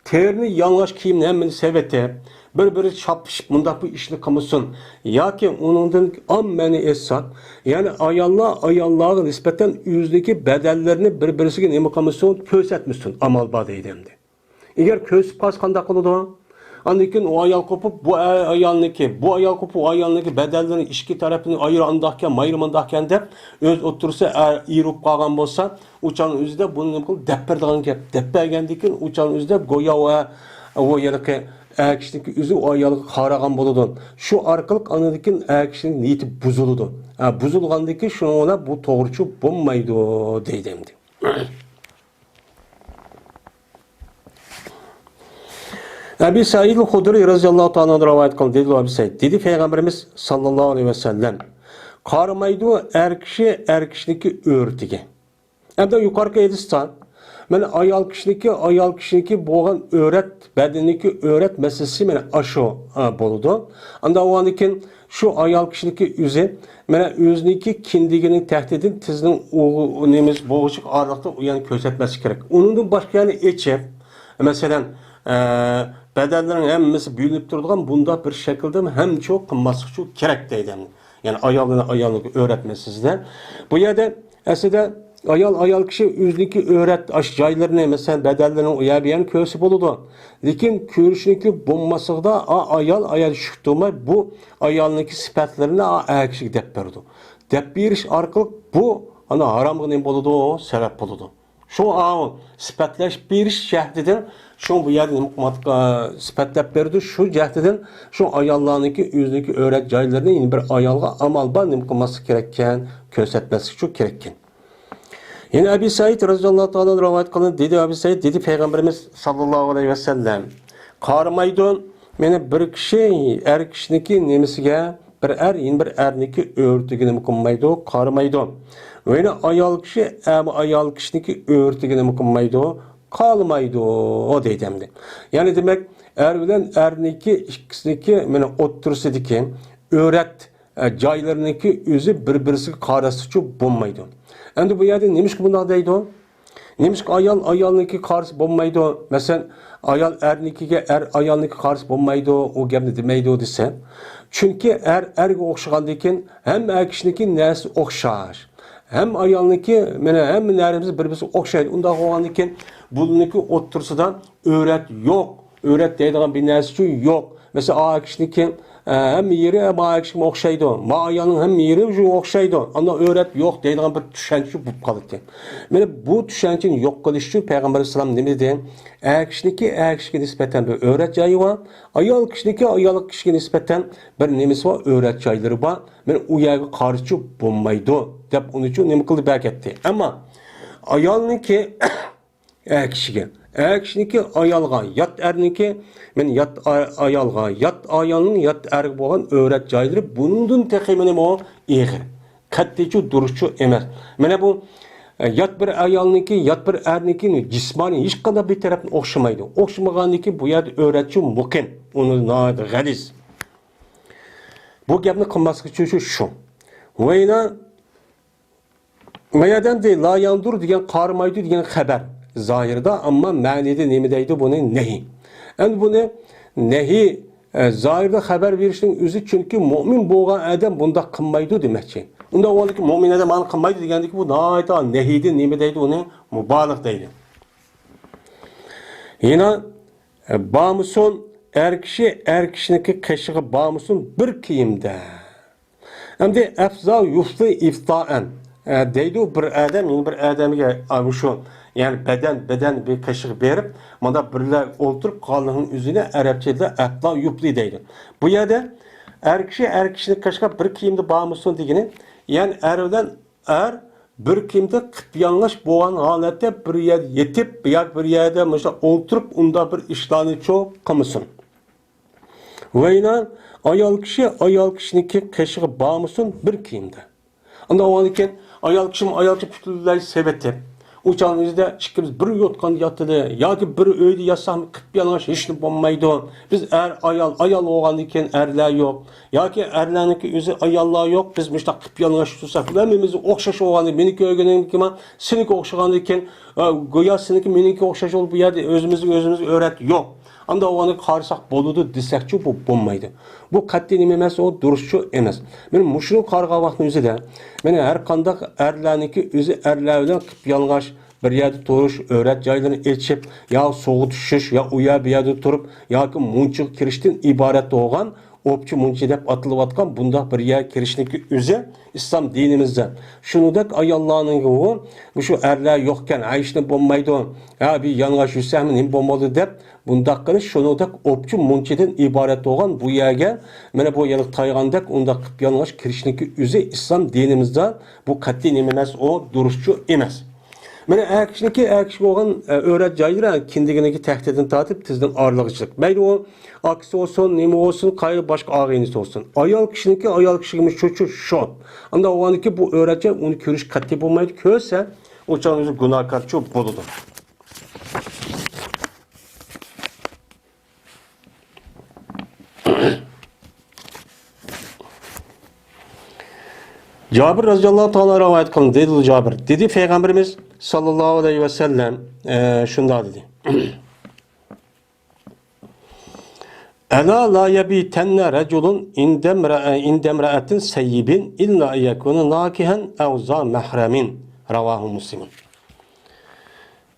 تېرىنى يالىڭاچ كىيىمنى ھەممىنى سېلىۋېتىپ، بىر-بىرى چاپلىشىپ مۇنداق بىر ئىشنى قىلمىسۇن. ياكى ئۇنىڭدىن ئام مەنە ئېيتساق، يەنى ئاياللار ئاياللارغا نىسبەتەن ئۆزىنىڭكى بەدەنلىرىنى بىر-بىرسىگە نېمە قىلمىسۇن، كۆرسەتمىسۇن، ئامال بار دەيدۇ ئەمدى. ئەگەر كۆرسىتىپ قالسا قانداق قىلىدۇ؟ ئاندىن كېيىن ئۇ ئايال قوپۇپ، بۇ ئايالنىڭكى، بۇ ئايال قوپۇپ، ئۇ ئايالنىڭكى بەدەنلىرىنى ئىچكى تەرىپىنى ئايرى ئانداقكەن، مايرى مانداقكەن دەپ، ئۆز ئوتتۇرىسى ئېرى بولۇپ قالغان بولسا، ئۇ چاغنىڭ ئۆزىدە بۇنى نېمە قىلىدۇ؟ دەپ بېرىدىغان گەپ. دەپ بەرگەندىن كېيىن ئۇ چاغنىڭ ئۆزىدە گويا ئۇ، ئۇ ھېلىقى ئەر كىشىنىڭكى ئۆزى ئۇ ئايالغا قارىغان بولىدۇ. شۇ ئارقىلىق ئاندىن كېيىن ئەر كىشىنىڭ نىيىتى بۇزۇلىدۇ. ھە، بۇزۇلغاندىن كېيىن شۇنىڭ بىلەن بۇ توغرىچۇ بولمايدۇ دەيدۇ ئەمدى. ئەبى سەئىد خۇدرى رەزىياللاھۇ تائالا ئەنھۇ رىۋايەت قىلدى. دېدى ئەبى سەئىد، دېدى پەيغەمبىرىمىز ساللاللاھۇ ئەلەيھى ۋەسەللەم، قارىمايدۇ ئەر كىشى ئەر كىشىنىڭكى ئۆرتىگە. ئەمدى يۇقىرىقى ھەدىستە مانا ئايال كىشىنىڭكى، ئايال كىشىنىڭكى بولغان ئۆرەت، بەدىنىدىكى ئۆرەت مەسىلىسى مانا ئاشۇ، ئا، بولىدۇ. ئاندىن ئاندىن كېيىن شۇ ئايال كىشىنىڭكى ئۆزى مانا ئۆزىنىڭكى كىندىكىنىڭ تەختىدىن تىزنىڭ ئۇ-، نېمىسى بوغۇچىغا ئارىلىقتا ئۇ يەرنى كۆرسەتمەسلىكى كېرەك. ئۇنىڭدىن باشقا يەرنى ئېچىپ، مەسىلەن، ئە، بەدەنلىرىنىڭ ھەممىسى بىلىنىپ تۇرىدىغان بۇنداق بىر شەكىلدە ھەمچۇ قىلماسلىقچۇ كېرەك دەيدۇ. يەنى ئاياللىرىنى ئايالنىڭكى ئۆرەتمەسلىكتە. بۇ يەردە ئەسلىدە ئايال، ئايال كىشى ئۆزىنىڭكى ئۆرەت ئاش جايلىرىنى، مەسىلەن، بەدەنلىرىنى ئۇ يەر بۇ يەرنى كۆرسە بولىدۇ. لېكىن كۆرۈشنىڭكى بولماسلىقىدا ئا-، ئايال، ئايال شۈك تۇرماي بۇ ئايالنىڭكى سۈپەتلىرىنى ئا-، ئەر كىشىگە دەپ بېرىدۇ. دەپ بېرىش ئارقىلىق بۇ ئانا ھارامغا نېمە بولىدۇ؟ سەۋەب بولىدۇ. شۇ ئاۋۇ سۈپەتلەش بېرىش جەھىتىدىن شۇ بۇ يەردە نېمە قىلماقتا، سۈپەتلەپ بېرىدۇ. شۇ جەھىتىدىن شۇ ئاياللارنىڭكى ئۆزىنىڭكى ئۆرەت جايلىرىنى يەنە بىر ئايالغا ئامال بار نېمە قىلماسلىق كېرەككەن، كۆرسەتمەسلىك شۇ كېرەككەن. يەنە ئەبى سەئىد رەزىياللاھۇ تائالا ئەنھۇ رىۋايەت قىلىدۇ. دېدى ئەبى سەئىد، دېدى پەيغەمبىرىمىز ساللاللاھۇ ئەلەيھى ۋەسەللەم، قارىمايدۇ، مانا بىر كىشى ئەر كىشىنىڭكى نېمىسىگە، بىر ئەر يەنە بىر ئەرنىڭكى ئۆرتىگە نېمە قىلمايدۇ؟ قارىمايدۇ. ۋە يەنە ئايال كىشى ئەر ئايال كىشىنىڭكى ئۆرتىگە نېمە قىلمايدۇ؟ قارىمايدۇ دەيدۇ ئەمدى. يەنى دېمەك، ئەر بىلەن ئەرنىڭكى ئىككىسىنىڭكى مانا ئوتتۇرىسىدىكى ئۆرەت، ئە، جايلىرىنىڭكى ئۆزى بىر-بىرسىگە قاراشلىقچە بولمايدۇ. ئەمدى بۇ يەردە نېمىشقا بۇنداق دەيدۇ؟ نېمىشقا ئايال ئايالنىڭكى قارىسى بولمايدۇ؟ مەسىلەن، ئايال ئەرنىڭكىگە، ئەر ئايالنىڭكى قارىسى بولمايدۇ، ئۇ گەپنى دېمەيدۇ دېسە، چۈنكى ئەر ئەرگە ئوخشىغاندىن كېيىن ھەممە ئەر كىشىنىڭكى نەرسىسى ئوخشاش. ھەم ئايالنىڭكى، مانا ھەممە نەرسىمىز بىر-بىرسىگە ئوخشايدۇ. ئۇنداق بولغاندىن كېيىن بۇنىڭكى ئوتتۇرىسىدا ئۆرەت يوق. ئۆرەت دەيدىغان بىر نەرسىچۇ يوق. مەسىلەن، ئا كىشىنىڭكى، ئە، ھەممە يېرى ما كىشىگە ئوخشايدۇ. ما ئايالنىڭ ھەممە يېرى شۇ ئوخشايدۇ. ئانداق ئۆرەت يوق دەيدىغان بىر چۈشەنچە بولۇپ قالىدىكەن. مانا بۇ چۈشەنچىنى يوق قىلىش ئۈچۈن پەيغەمبەر ئەلەيھىسسالام نېمە دېدى؟ ئەر كىشىنىڭكى ئەر كىشىگە نىسبەتەن بىر ئۆرەت جايى بار. ئايال كىشىنىڭكى ئايال كىشىگە نىسبەتەن بىر نېمىسى بار، ئۆرەت جايلىرى بار. مانا ئۇ يەرگە قارىشى بولمايدۇ دەپ ئۇنى ئۈچۈن نېمە قىلدى، بەركەتتى. ئەمما ئايالنىڭكى ئەر كىشىگە، ئەر كىشىنىڭكى ئايالغا، يات ئەرنىڭكى، مانا يات ئا-، ئايالغا، يات ئايالنىڭ يات ئەرگە بولغان ئۆرەت جايلىرى بۇنىڭدىن تېخى مانا بۇ ئېغىر. قەتئىيچۇ دۇرۇسچۇ ئەمەس. مانا بۇ، ئە، يات بىر ئايالنىڭكى، يات بىر ئەرنىڭكى جىسمانىي ھېچقانداق بىر تەرەپتىن ئوخشىمايدۇ. ئوخشىمىغاندىن كېيىن بۇ يەردە ئۆرەتچۇ مۇقىم. ئۇنى ناھايىتى غەلىز. بۇ گەپنى قىلماسلىق ئۈچۈن شۇ، شۇ. ۋەينا مەيەدەمدى لا ياندۇر دېگەن قارىمايدۇ دېگەن خەۋەر زاھىردا، ئەمما مەنىدە نېمە دەيدۇ بۇنى؟ نەھى. ئەمدى بۇنى نەھى، ئە، زاھىردا خەۋەر بېرىشنىڭ ئۆزى، چۈنكى مۆمىن بولغان ئادەم بۇنداق قىلمايدۇ دېمەكچى. ئۇنداق بولغاندىكى مۆمىن ئادەم مانا قىلمايدۇ دېگەندىكى بۇ ناھايىتى نەھىدىن نېمە دەيدۇ؟ ئۇنى مۇبالىغە دەيدۇ. يەنە، ئە، بارمىسۇن، ئەر كىشى ئەر كىشىنىڭكى قېشىغا بارمىسۇن بىر كىيىمدە. ئەمدى ئەفزا يۇفزى ئىفتائەن، ئە، دەيدۇ بىر ئادەم يەنە بىر ئادەمگە، ئە، مۇشۇ، يەنى بەدەن، بەدەن بىر قېشىغا بېرىپ، مۇنداق بىرلە ئولتۇرۇپ قالغاننىڭ ئۆزىنى ئەرەبچىدە ئەفزا يۇفزى دەيدۇ. بۇ يەردە ئەر كىشى ئەر كىشىنىڭ قېشىغا بىر كىيىمدە بارمىسۇن دېگىنى، يەنى ئەر بىلەن ئەر بىر كىيىمدە قىپيالىڭاچ بولغان ھالەتتە بىر يەردە يېتىپ ياكى بىر يەردە مۇشۇنداق ئولتۇرۇپ ئۇنداق بىر ئىشلارنى چۇ قىلمىسۇن. ۋەينا ئايال كىشى ئايال كىشىنىڭكى قېشىغا بارمىسۇن بىر كىيىمدە. ئاندىن ئاۋۋالدىن كېيىن ئايال كىشىمۇ ئايال كىشى پۈتۈنلەي سېۋىتىپ، ئۇ چاغنىڭ ئۆزىدە ئىككىمىز بىر يوتقاندا ياتىدۇ ياكى بىر ئۆيدە ياتساق قىپيالىڭاچ ھېچنېمە بولمايدۇ. بىز ئەر، ئايال، ئايال بولغاندىن كېيىن ئەرلەر يوق ياكى ئەرلەرنىڭكى ئۆزى ئاياللار يوق. بىز مۇشۇنداق قىپيالىڭاچ تۇرساق، ھەممىمىز ئوخشاش بولغاندىن، مېنى كۆرگىنىڭكى سېنىڭكى ئوخشىغاندىن كېيىن، ئە، گويا سېنىڭكى مېنىڭكى ئوخشاش بولۇپ، بۇ يەردە ئۆزىمىزگە ئۆزىمىز ئۆرەت يوق. ئانداق ئۇنى قارىساق بولىدۇ دېسەكچۇ، بۇ بولمايدۇ. بۇ قەتئىي نېمە ئەمەس، ئۇ دۇرۇسچۇ ئەمەس. مانا مۇشۇنى قارىغان ۋاقىتنىڭ ئۆزىدە، مانا ھەر قانداق ئەرلەرنىڭكى ئۆزى ئەرلەر بىلەن قىپيالىڭاچ بىر يەردە تۇرۇش، ئۆرەت جايلىرىنى ئېچىپ، يا سۇغا چۈشۈش، يا ئۇ يەر بۇ يەردە تۇرۇپ، ياكى مۇنچىغا كىرىشتىن ئىبارەت بولغان ئوپچە مۇنچە دەپ ئاتىلىۋاتقان بۇنداق بىر يەرگە كىرىشنىڭكى ئۆزى ئىسلام دىنىمىزدە. شۇنىڭدەك ئاياللارنىڭكى ئۇ، مۇشۇ ئەرلەر يوقكەن، ھە، ھېچنېمە بولمايدۇ، ھە، بىر يالىڭاچ يۈرسەكمۇ نېمە بولمايدۇ دەپ، بۇنداق قىلىش، شۇنىڭدەك ئوپچە مۇنچىدىن ئىبارەت بولغان بۇ يەرگە، مانا بۇ يەردە تايغاندەك ئۇنداق قىلىپ يالىڭاچ كىرىشنىڭكى ئۆزى ئىسلام دىنىمىزدا بۇ قەتئىي نېمە ئەمەس، ئۇ دۇرۇسچۇ ئەمەس. مانا ئەر كىشىنىڭكى، ئەر كىشىگە بولغان، ئە، ئۆرەت جايلىرى كىندىكىنىڭكى تەختىدىن تارتىپ تىزنىڭ ئارىلىقىچىلىق. مەيلى ئۇ ئاكىسى بولسۇن، نېمە بولسۇن، قايسى باشقا ئاغىنىسى بولسۇن. ئايال كىشىنىڭكى، ئايال كىشىگىمۇ شۇ، شۇ، شۇ. ئانداق بولغاندىكى بۇ ئۆرەت جاي ئۇنى كۆرۈش قەتئىي بولمايدۇ. كۆرسە، ئۇ چاغ ئۆزى گۇناھكارچۇ بولىدۇ. جابىر رەزىياللاھۇ تائالا رىۋايەت قىلىندى، دېدى جابىر. دېدى پەيغەمبىرىمىز ساللاللاھۇ ئەلەيھى ۋەسەللەم، ئە، شۇنداق دېدى. ئەلا لا يەبىتەننە رەجۇلۇن ئىندەمرە-، ئىندەمرەئەتىن سەييىبىن ئىللا ئەن يەكۇنە ناكىھەن ئەۋ زا مەھرەمىن. رەۋاھۇ مۇسلىمۇن.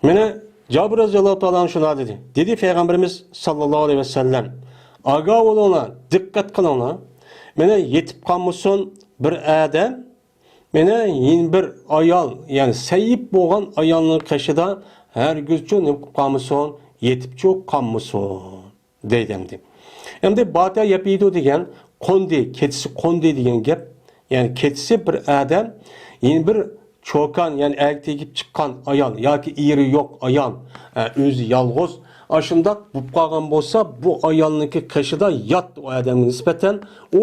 مانا جابىر رەزىياللاھۇ تائالا ئەنھۇ شۇنداق دېدى. دېدى پەيغەمبىرىمىز ساللاللاھۇ ئەلەيھى ۋەسەللەم، ئاگاھ بولۇڭلار، دىققەت قىلىڭلار. مانا يېتىپ قالمىسۇن بىر ئادەم، مانا يەنە بىر ئايال، يەنى سەييىب بولغان ئايالنىڭ قېشىدا ھەرگىزچۇ نېمە قىلىپ قالمىسۇن، يېتىپچۇ قالمىسۇن. دەيدۇ ئەمدى. ئەمدى باتە يەپىدۇ دېگەن قوندى، كېچىسى قوندى دېگەن گەپ. يەنى كېچىسى بىر ئادەم، يەنە بىر چوكان، يەنى ئەرگە تېگىپ چىققان ئايال ياكى ئېرى يوق ئايال، ئە، ئۆزى يالغۇز. ئاشۇنداق بولۇپ قالغان بولسا، بۇ ئايالنىڭكى قېشىدا يات ئۇ ئادەمگە نىسبەتەن. ئۇ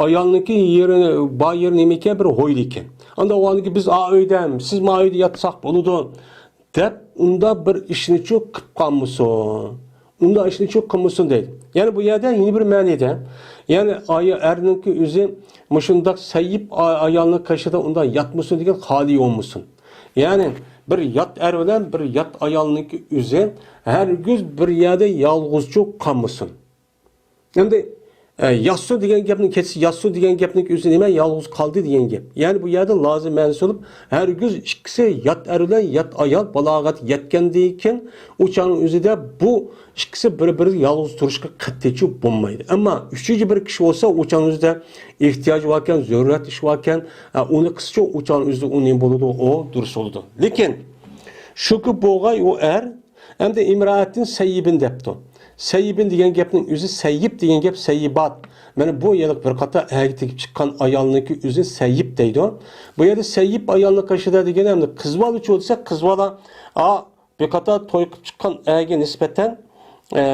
ئايالنىڭكى يېرى، بار يېرى نېمە ئىكەن؟ بىر ھويلا ئىكەن. ئاندا ئۇ ئاندىكى بىز ئا ئۆيدە، سىز ما ئۆيدە ياتساق بولىدۇ. دەپ ئۇنداق بىر ئىشنىچۇ قىپ قالمىسۇن. ئۇنداق ئىشنى چوق قىلمىسۇن دەيدۇ. يەنى بۇ يەردە يەنە بىر مەنىدە، يەنى ئايا-، ئەرنىڭكى ئۆزى مۇشۇنداق سەييىپ ئا-، ئايالنىڭ قېشىدا ئۇنداق ياتمىسۇن دېگەن خالى بولمىسۇن. يەنى بىر يات ئەر بىلەن بىر يات ئايالنىڭكى ئۆزى ھەرگىز بىر يەردە يالغۇزچۇ قالمىسۇن. ئەمدى، ئە، ياتسۇن دېگەن گەپنىڭ كېچىسى، ياتسۇن دېگەن گەپنىڭ ئۆزى نېمە؟ يالغۇز قالدى دېگەن گەپ. يەنى بۇ يەردە لازىم مەنىسى بولۇپ، ھەرگىز ئىككىسى يات ئەر بىلەن يات ئايال بالاغەت يەتكەندىن كېيىن ئۇ چاغنىڭ ئۆزىدە بۇ ئىككىسى بىر-بىرىگە يالغۇز تۇرۇشقا قەتئىيچۇ بولمايدۇ. ئەمما ئۈچىنچى بىر كىشى بولسا، ئۇ چاغنىڭ ئۆزىدە ئېھتىياج باركەن، زۆرۈرىيەت ئىش باركەن، ئە، ئۇنى قىلسىچۇ، ئۇ چاغنىڭ ئۆزىدە ئۇ نېمە بولىدۇ؟ ئۇ دۇرۇس بولىدۇ. لېكىن شۇكى بولغاي ئۇ ئەر، ئەمدى ئىمرائەتتىن سەييىبىن دەپتۇ. سەييىبىن دېگەن گەپنىڭ ئۆزى، سەييىب دېگەن گەپ سەييىبات. مانا بۇ يەنە بىر قاتار ئەرگە تېگىپ چىققان ئايالنىڭكى ئۆزى سەييىب دەيدۇ. بۇ يەردە سەييىب ئايالنىڭ قېشىدا دېگەن ئەمدى قىز بالىچۇ دېسە، قىز بالا، ئا، بىر قاتار توي قىلىپ چىققان ئەرگە نىسبەتەن، ئە،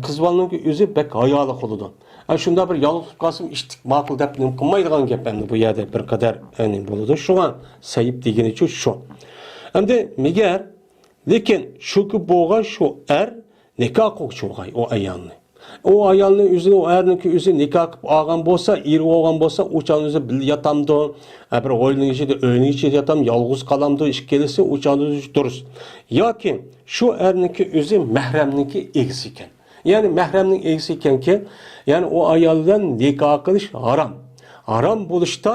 قىز بالىنىڭكى ئۆزى بەك ھايالىق بولىدۇ. ئە، شۇنداق بىر يالغۇز قالسىمۇ ئىشتىك ماقۇل دەپ نېمە قىلمايدىغان گەپ ئەمدى بۇ يەردە بىر قەدەر، ئە، نېمە بولىدۇ. شۇڭا سەييىب دېگىنىچۇ شۇ. ئەمدى مېگەر لېكىن شۇكى بولغان شۇ ئەر نىكاھ قىلغۇچى بولغاي ئۇ ئايالنى. ئۇ ئايالنى ئۆزىنى، ئۇ ئەرنىڭكى ئۆزى نىكاھ قىلىپ ئالغان بولسا، ئېرى بولغان بولسا، ئۇ چاغنىڭ ئۆزى بىللە ياتامدۇ؟ ھە، بىر ھويلىنىڭ ئىچىدە، ئۆينىڭ ئىچىدە ياتام، يالغۇز قالامدۇ؟ ئىككىلىسى ئۇ چاغنىڭ ئۆزى دۇرۇس. ياكى شۇ ئەرنىڭكى ئۆزى مەھرەمنىڭكى ئىگىسى ئىكەن. يەنى مەھرەمنىڭ ئىگىسى ئىكەنكى، يەنى ئۇ ئايال بىلەن نىكاھ قىلىش ھارام. ھارام بولۇشتا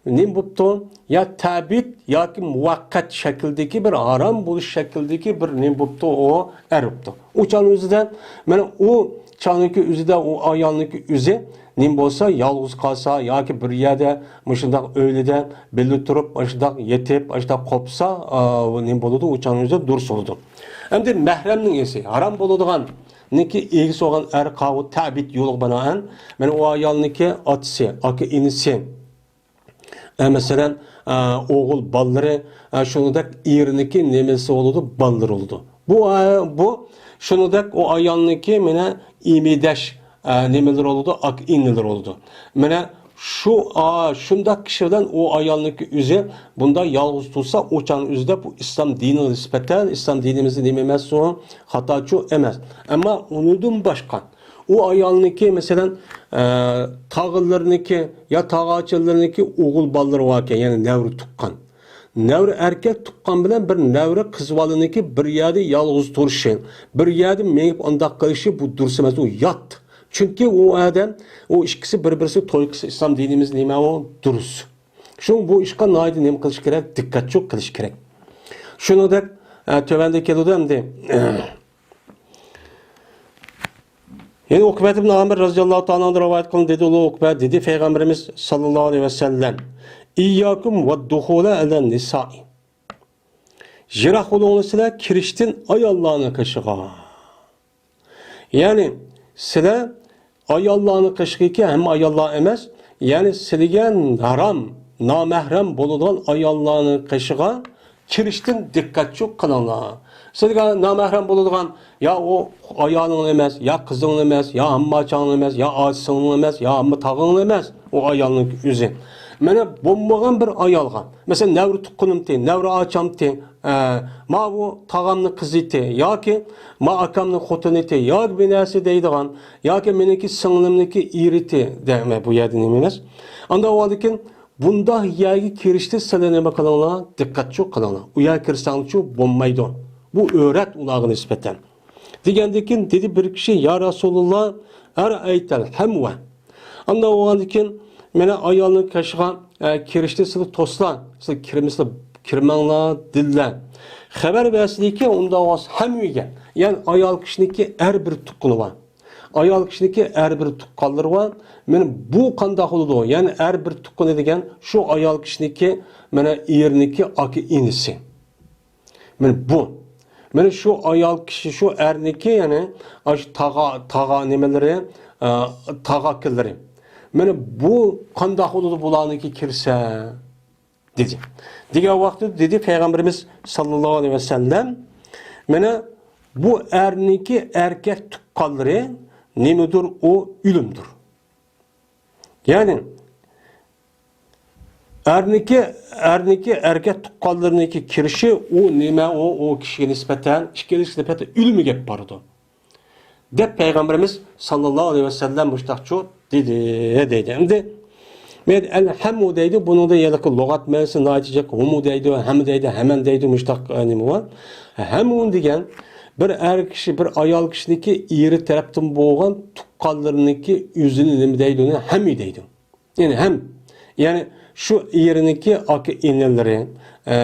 نېمە بوپتۇ؟ يا تەبىت ياكى مۇۋەققەت شەكىلدىكى بىر ھارام بولۇش شەكلىدىكى بىر نېمە بوپتۇ؟ ئۇ ئەر بوپتۇ. ئۇ چاغنىڭ ئۆزىدە، مانا ئۇ چاغنىڭكى ئۆزىدە ئۇ ئايالنىڭكى ئۆزى نېمە بولسا، يالغۇز قالسا ياكى بىر يەردە مۇشۇنداق ئۆيلىدە بىللە تۇرۇپ، ئاشۇنداق يېتىپ، ئاشۇنداق قوپسا، ئا، ئۇ نېمە بولىدۇ؟ ئۇ چاغنىڭ ئۆزىدە دۇرۇس بولىدۇ. ئەمدى مەھرەمنىڭ ئىگىسى، ھارام بولىدىغاننىڭكى ئىگىسى بولغان ئەر قاۋۇ تەبىت يولىغا بىنائەن، مانا ئۇ ئايالنىڭكى ئاتىسى، ئاكا ئىنىسى، ئە، مەسىلەن، ئە، ئوغۇل بالىلىرى، ئە، شۇنىڭدەك ئېرىنىڭكى نېمىسى بولىدۇ؟ بالىلىرى بولىدۇ. بۇ، ئە، بۇ شۇنىڭدەك ئۇ ئايالنىڭكى مانا ئىمىدەش، ئە، نېمىلىرى بولىدۇ؟ ئاكا ئىنىلىرى بولىدۇ. مانا شۇ، ئا، شۇنداق كىشى بىلەن ئۇ ئايالنىڭكى ئۆزى بۇنداق يالغۇز تۇرسا، ئۇ چاغنىڭ ئۆزىدە بۇ ئىسلام دىنىغا نىسبەتەن، ئىسلام دىنىمىزدە نېمە ئەمەس ئۇ؟ خاتاچۇ ئەمەس. ئەمما ئۇنىڭدىن باشقا ئۇ ئايالنىڭكى، مەسىلەن، ئە، تاغىلىرىنىڭكى يا تاغاچىلىرىنىڭكى ئوغۇل بالىلىرى باركەن، يەنى نەۋرە تۇغقان. نەۋرە ئەركەك تۇغقان بىلەن بىر نەۋرە قىز بالىنىڭكى بىر يەردە يالغۇز تۇرۇشى، بىر يەردە مېڭىپ ئانداق قىلىشى بۇ دۇرۇس ئەمەس، ئۇ يات. چۈنكى ئۇ ئادەم، ئۇ ئىككىسى بىر-بىرسىگە توي قىلسا ئىسلام دىنىمىز نېمە ئۇ؟ دۇرۇس. شۇڭا بۇ ئىشقا ناھايىتى نېمە قىلىش كېرەك؟ دىققەتچۇ قىلىش كېرەك. شۇنىڭدەك، ئە، تۆۋەندە كېلىدۇ ئەمدى. يەنە ئوقۇبەت ئىبن ئامىر رەزىياللاھۇ تائالا ئانھۇدىن رىۋايەت قىلىندى، دېدى، ئۇلۇغ ئوقۇبەت، دېدى پەيغەمبىرىمىز ساللاللاھۇ ئەلەيھى ۋەسەللەم، «ئىيياكۇم ۋەددۇخۇلە ئەلەن نىسائى.» يىراق بولۇڭلار سىلەر كىرىشتىن ئاياللارنىڭ قېشىغا. يەنى سىلەر ئاياللارنىڭ قېشىغىكى، ھەممە ئاياللار ئەمەس، يەنى سىلىگە ھارام، نامەھرەم بولىدىغان ئاياللارنىڭ قېشىغا كىرىشتىن دىققەتچۇ قىلىڭلار. سىلىگە نامەھرەم بولىدىغان يا ئۇ ئايالىڭ ئەمەس، يا قىزىڭ ئەمەس، يا ئامما ئاچاڭ ئەمەس، يا ئاچىسىڭ ئەمەس، يا ئامما تاغىڭ ئەمەس، ئۇ ئايالنىڭ ئۆزى. مانا بولمىغان بىر ئايالغا، مەسىلەن، نەۋرە تۇغقىنىمتى، نەۋرە ئاچامتى، ئە، ماۋۇ تاغامنىڭ قىزىتى ياكى ما ئاكامنىڭ خوتۇنىتى ياكى بىر نەرسە دەيدىغان ياكى مېنىڭكى سىڭلىمنىڭكى ئېرىتى دەيمەن، بۇ يەردە نېمە ئەمەس. ئانداق بولغاندىكىن بۇنداق يەرگە كىرىشتە سىلەر نېمە قىلىڭلار؟ دىققەتچۇ قىلىڭلار. ئۇ يەرگە كىرسەڭلارچۇ بولمايدۇ. بۇ ئۆرەت ئۇلارغا نىسبەتەن. دېگەندىكىن دېدى بىر كىشى، يا رەسۇلۇللا، ئەرئەيتەل ھەمۋە. ئانداق بولغاندىكىن مانا ئايالنىڭ قېشىغا، ئە، كىرىشتە سىلەر توسلا، سىلەر كىرمىسىلەر، كىرمەڭلار دېدىلە. خەۋەر بەرسىلىكى ئۇنداق بولسا ھەمۋىگە، يەنى ئايال كىشىنىڭكى ئەر بىر تۇغقىنى بار. ئايال كىشىنىڭكى ئەر بىر تۇغقانلىرى بار. مانا بۇ قانداق بولىدۇ؟ يەنى ئەر بىر تۇغقىنى دېگەن شۇ ئايال كىشىنىڭكى، مانا ئېرىنىڭكى ئاكا ئىنىسى. مانا بۇ. مانا شۇ ئايال كىشى، شۇ ئەرنىكى، يەنى ئاشۇ تاغا، تاغا نېمىلىرى، ئە، تاغا ئاكىلىرى. مانا بۇ قانداق بولىدۇ بۇلارنىڭكى كىرسە؟ دېدى. دېگەن ۋاقىتتا دېدى پەيغەمبىرىمىز ساللاللاھۇ ئەلەيھى ۋەسەللەم، مانا بۇ ئەرنىكى ئەركەك تۇغقانلىرى نېمىدۇر؟ ئۇ ئۆلۈمدۇر. يەنى ئەرنىكى، ئەرنىكى ئەركەك تۇغقانلىرىنىڭكى كىرىشى ئۇ نېمە؟ ئۇ، ئۇ كىشىگە نىسبەتەن، ئىككىلىسىگە نىسبەتەن ئۆلۈمگە ئەپ بارىدۇ. دەپ پەيغەمبىرىمىز ساللاللاھۇ ئەلەيھى ۋەسەللەم مۇشۇنداقچۇ دېدى، دەيدۇ. ئەمدى مەن ئەل ھەمۇ دەيدۇ، بۇنىڭدا يەنە لۇغەت مەنىسى ناھايىتى جىق، ھۇمۇ دەيدۇ، ھەم دەيدۇ، ھەمەن دەيدۇ، مۇشۇنداق، ئە، نېمە بار؟ ھەمۇ دېگەن بىر ئەر كىشى، بىر ئايال كىشىنىڭكى ئېرى تەرەپتىن بولغان تۇغقانلىرىنىڭكى ئۆزىنى نېمە دەيدۇ؟ ئۇنى ھەمى دەيدۇ. يەنى ھەم، يەنى شۇ ئېرىنىڭكى ئاكا-ئىنىلىرى، ئە،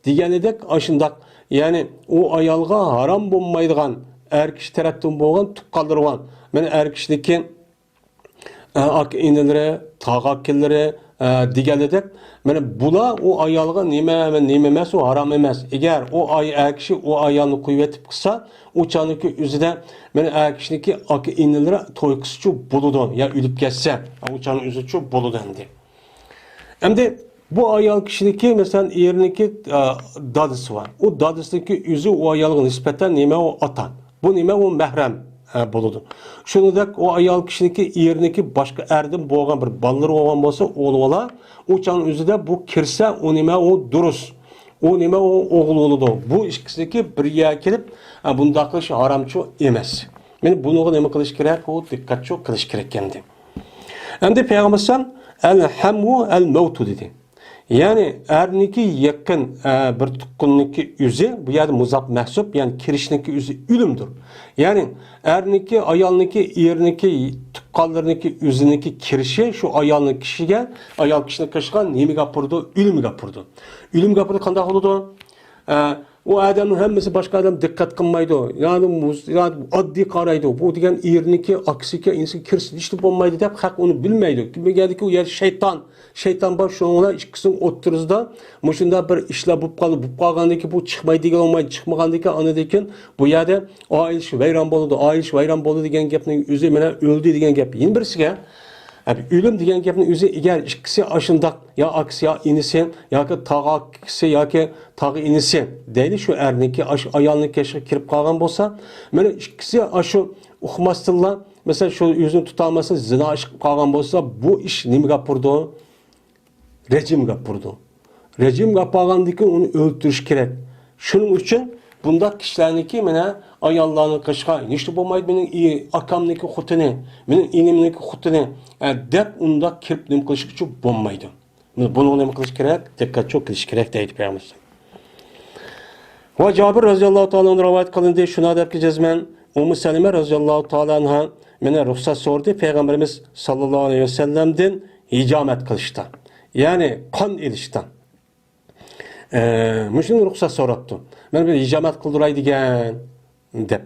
دېگەنىدەك ئاشۇنداق، يەنى ئۇ ئايالغا ھارام بولمايدىغان ئەر كىشى تەرەپتىن بولغان تۇغقانلىرى بار. مانا ئەر كىشىنىڭكى، ئە، ئاكا-ئىنىلىرى، تاغا-ئاكىلىرى، ئە، دېگەنىدەك، مانا بۇلار ئۇ ئايالغا نېمە، نېمە ئەمەس، ئۇ ھارام ئەمەس. ئەگەر ئۇ ئاي-، ئەر كىشى ئۇ ئايالنى قويۇۋېتىپ قىلسا، ئۇ چاغنىڭكى ئۆزىدە مانا ئەر كىشىنىڭكى ئاكا-ئىنىلىرى توي قىلسىچۇ بولىدۇ، يا ئۆلۈپ كەتسە، ئۇ چاغنىڭ ئۆزىچۇ بولىدۇ ئەمدى. ئەمدى بۇ ئايال كىشىنىڭكى، مەسىلەن، ئېرىنىڭكى، ئا، دادىسى بار. ئۇ دادىسىنىڭكى ئۆزى ئۇ ئايالغا نىسبەتەن نېمە، ئۇ ئاتا. بۇ نېمە، ئۇ مەھرەم، ئە، بولىدۇ. شۇنىڭدەك ئۇ ئايال كىشىنىڭكى ئېرىنىڭكى باشقا ئەردىن بولغان بىر بالىلىرى بولغان بولسا، ئوغلى بالا، ئۇ چاغنىڭ ئۆزىدە بۇ كىرسە، ئۇ نېمە، ئۇ دۇرۇس. ئۇ نېمە، ئۇ ئوغۇل بولىدۇ. بۇ ئىككىسىنىڭكى بىر يەرگە كېلىپ، ئە، بۇنداق قىلىش ھارامچۇ ئەمەس. مانا بۇنىڭغا نېمە قىلىش كېرەك؟ ئۇ دىققەتچۇ قىلىش كېرەك ئەمدى. ئەمدى پەيغەمبەر ئەلەيھىسسالام ئەل ھەمۇ ئەل مەۋتۇ دېدى. يەنى ئەرنىڭكى يېقىن، ئە، بىر تۇغقىنىنىڭكى ئۆزى، بۇ يەردە مۇزاپ مەھسۇپ، يەنى كىرىشنىڭكى ئۆزى ئۆلۈمدۇر. يەنى ئەرنىڭكى، ئايالنىڭكى، ئېرىنىڭكى، تۇغقانلىرىنىڭكى ئۆزىنىڭكى كىرىشى شۇ ئايالنىڭ كىشىگە، ئايال كىشىنىڭ كىرىشىگە نېمىگە ئاپىرىدۇ؟ ئۆلۈمگە ئاپىرىدۇ. ئۆلۈمگە ئاپىرىدۇ قانداق بولىدۇ؟ ئە، ئۇ ئادەمنىڭ ھەممىسى باشقا ئادەم دىققەت قىلمايدۇ. يەنى مۇز-، يا ئاددىي قارايدۇ. بۇ دېگەن ئېرىنىڭكى، ئاكىسىكى، ئىنىسىكى كىرسە ھېچنېمە بولمايدۇ دەپ خەق ئۇنى بىلمەيدۇ. بىلمىگەندىكىن ئۇ يەردە شەيتان، شەيتان بار، شۇنىڭ بىلەن ئىككىسىنىڭ ئوتتۇرىسىدا مۇشۇنداق بىر ئىشلار بولۇپ قالدى. بولۇپ قالغاندىن كېيىن بۇ چىقمايدىغان بولمايدۇ. چىقمىغاندىن كېيىن ئاندىن كېيىن بۇ يەردە ئائىلە ئىشى ۋەيران بولىدۇ. ئائىلە ئىشى ۋەيران بولدى دېگەن گەپنىڭ ئۆزى مانا ئۆلدى دېگەن گەپ. يەنە بىرسىگە، ئە، ئۆلۈم دېگەن گەپنىڭ ئۆزى ئەگەر ئىككىسى ئاشۇنداق، يا ئاكىسى، يا ئىنىسى، ياكى تاغا ئاكىسى، ياكى تاغا ئىنىسى دەيلى، شۇ ئەرنىڭكى، ئاشۇ ئايالنىڭ كېشىگە كىرىپ قالغان بولسا، مانا ئىككىسى ئاشۇ ئۇقماستىنلا، مەسىلەن، شۇ ئۆزىنى تۇتالماستىن زىنا ئىش قىلىپ قالغان بولسا، بۇ ئىش نېمىگە ئاپىرىدۇ؟ رەجىمگە ئاپىرىدۇ. رەجىمگە ئاپارغاندىن كېيىن ئۇنى ئۆلتۈرۈش كېرەك. شۇنىڭ ئۈچۈن بۇنداق كىشىلەرنىڭكى مانا ئاياللارنىڭ قىلىشىغا ھېچنېمە بولمايدۇ، مېنىڭ ئى-، ئاكامنىڭكى خوتۇنى، مېنىڭ ئىنىمنىڭكى خوتۇنى، ئە، دەپ ئۇنداق كىرىپ نېمە قىلىش ئۈچۈن بولمايدۇ. بۇنىڭغا نېمە قىلىش كېرەك؟ دىققەت چوڭ قىلىش كېرەك دەيدۇ پەيغەمبەر. ۋە جابىر رەزىياللاھۇ تائالا ئەنھۇ رىۋايەت قىلىندى، شۇنداق دەپتۇ جەزمەن، ئۇممۇ سەلىمە رەزىياللاھۇ تائالا ئەنھا مانا رۇخسەت سورىدى پەيغەمبىرىمىز ساللاللاھۇ ئەلەيھى ۋەسەللەمدىن ھىجامەت قىلىشتا، يەنى قان ئېلىشتا. ئە، مۇشۇنى رۇخسەت سوراپتۇ. مەن بىر ھىجامەت قىلدۇراي دېگەن، دەپ.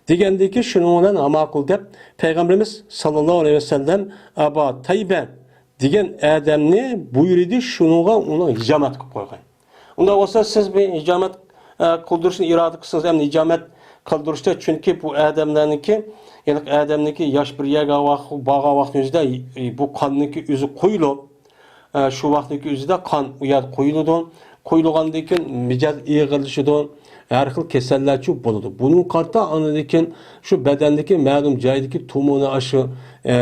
دېگەندىكى شۇنىڭ بىلەن ھاماقۇل دەپ، پەيغەمبىرىمىز ساللاللاھۇ ئەلەيھى ۋەسەللەم ئەبا تەيبە دېگەن ئادەمنى بۇيرۇدى، شۇنىڭغا ئۇنى ھىجامەت قىلىپ قويغان. ئۇنداق بولسا، سىز بىر ھىجامەت، ئە، قىلدۇرۇشنى ئىرادە قىلسىڭىز، ئەمدى ھىجامەت قىلدۇرۇشتا، چۈنكى بۇ ئادەملەرنىڭكى، يەنى ئادەمنىڭكى ياش بىر يەرگە ۋاق-، بارغان ۋاقتىنىڭ ئۆزىدە، ئى، بۇ قاننىڭكى ئۆزى قويۇلۇپ، ئە، شۇ ۋاقىتتىكى ئۆزىدە قان ئۇ يەردە قويۇلىدۇ. قويۇلغاندىن كېيىن مىجەز ئېغىرلىشىدۇ. ھەر خىل كېسەللەرچۇ بولىدۇ. بۇنىڭغا قارىتا ئاندىن كېيىن شۇ بەدەندىكى مەلۇم جايدىكى تومۇرنى ئاشۇ، ئە،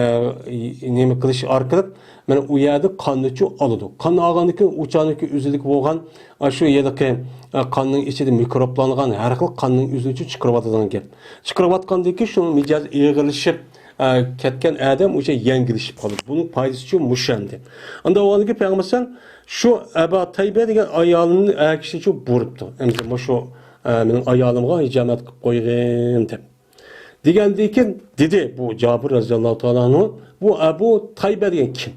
نېمە قىلىش ئارقىلىق مانا ئۇ يەردە قاننىچۇ ئالىدۇ. قان ئالغاندىن كېيىن ئۇ چاغنىڭكى ئۆزىدىكى بولغان ئاشۇ ھېلىقى، ئە، قاننىڭ ئىچىدە مىكروبلانغان ھەر خىل قاننىڭ ئۆزىنىچۇ چىقىرىۋاتىدىغان گەپ. چىقىرىۋاتقاندىن كېيىن شۇنىڭ مىجەزى ئېغىرلىشىپ، ئە، كەتكەن ئادەم ئوشۇ يەڭگىللىشىپ قالىدۇ. بۇنىڭ پايدىسىچۇ مۇشۇ ئەمدى. ئاندىن ئۇنىڭدىن كېيىن پەيغەمبەر شۇ ئەبا تەيبە دېگەن ئايالىنى ئەر كىشىچۇ بۇيرۇپتۇ. ئەمدى مۇشۇ، ئە، مېنىڭ ئايالىمغا ھىجامەت قىلىپ قويغىن دەپ. دېگەندىن كېيىن دېدى بۇ جابىر رەزىياللاھۇ تائالا ئەنھۇ، بۇ ئەبۇ تەيبە دېگەن كىم؟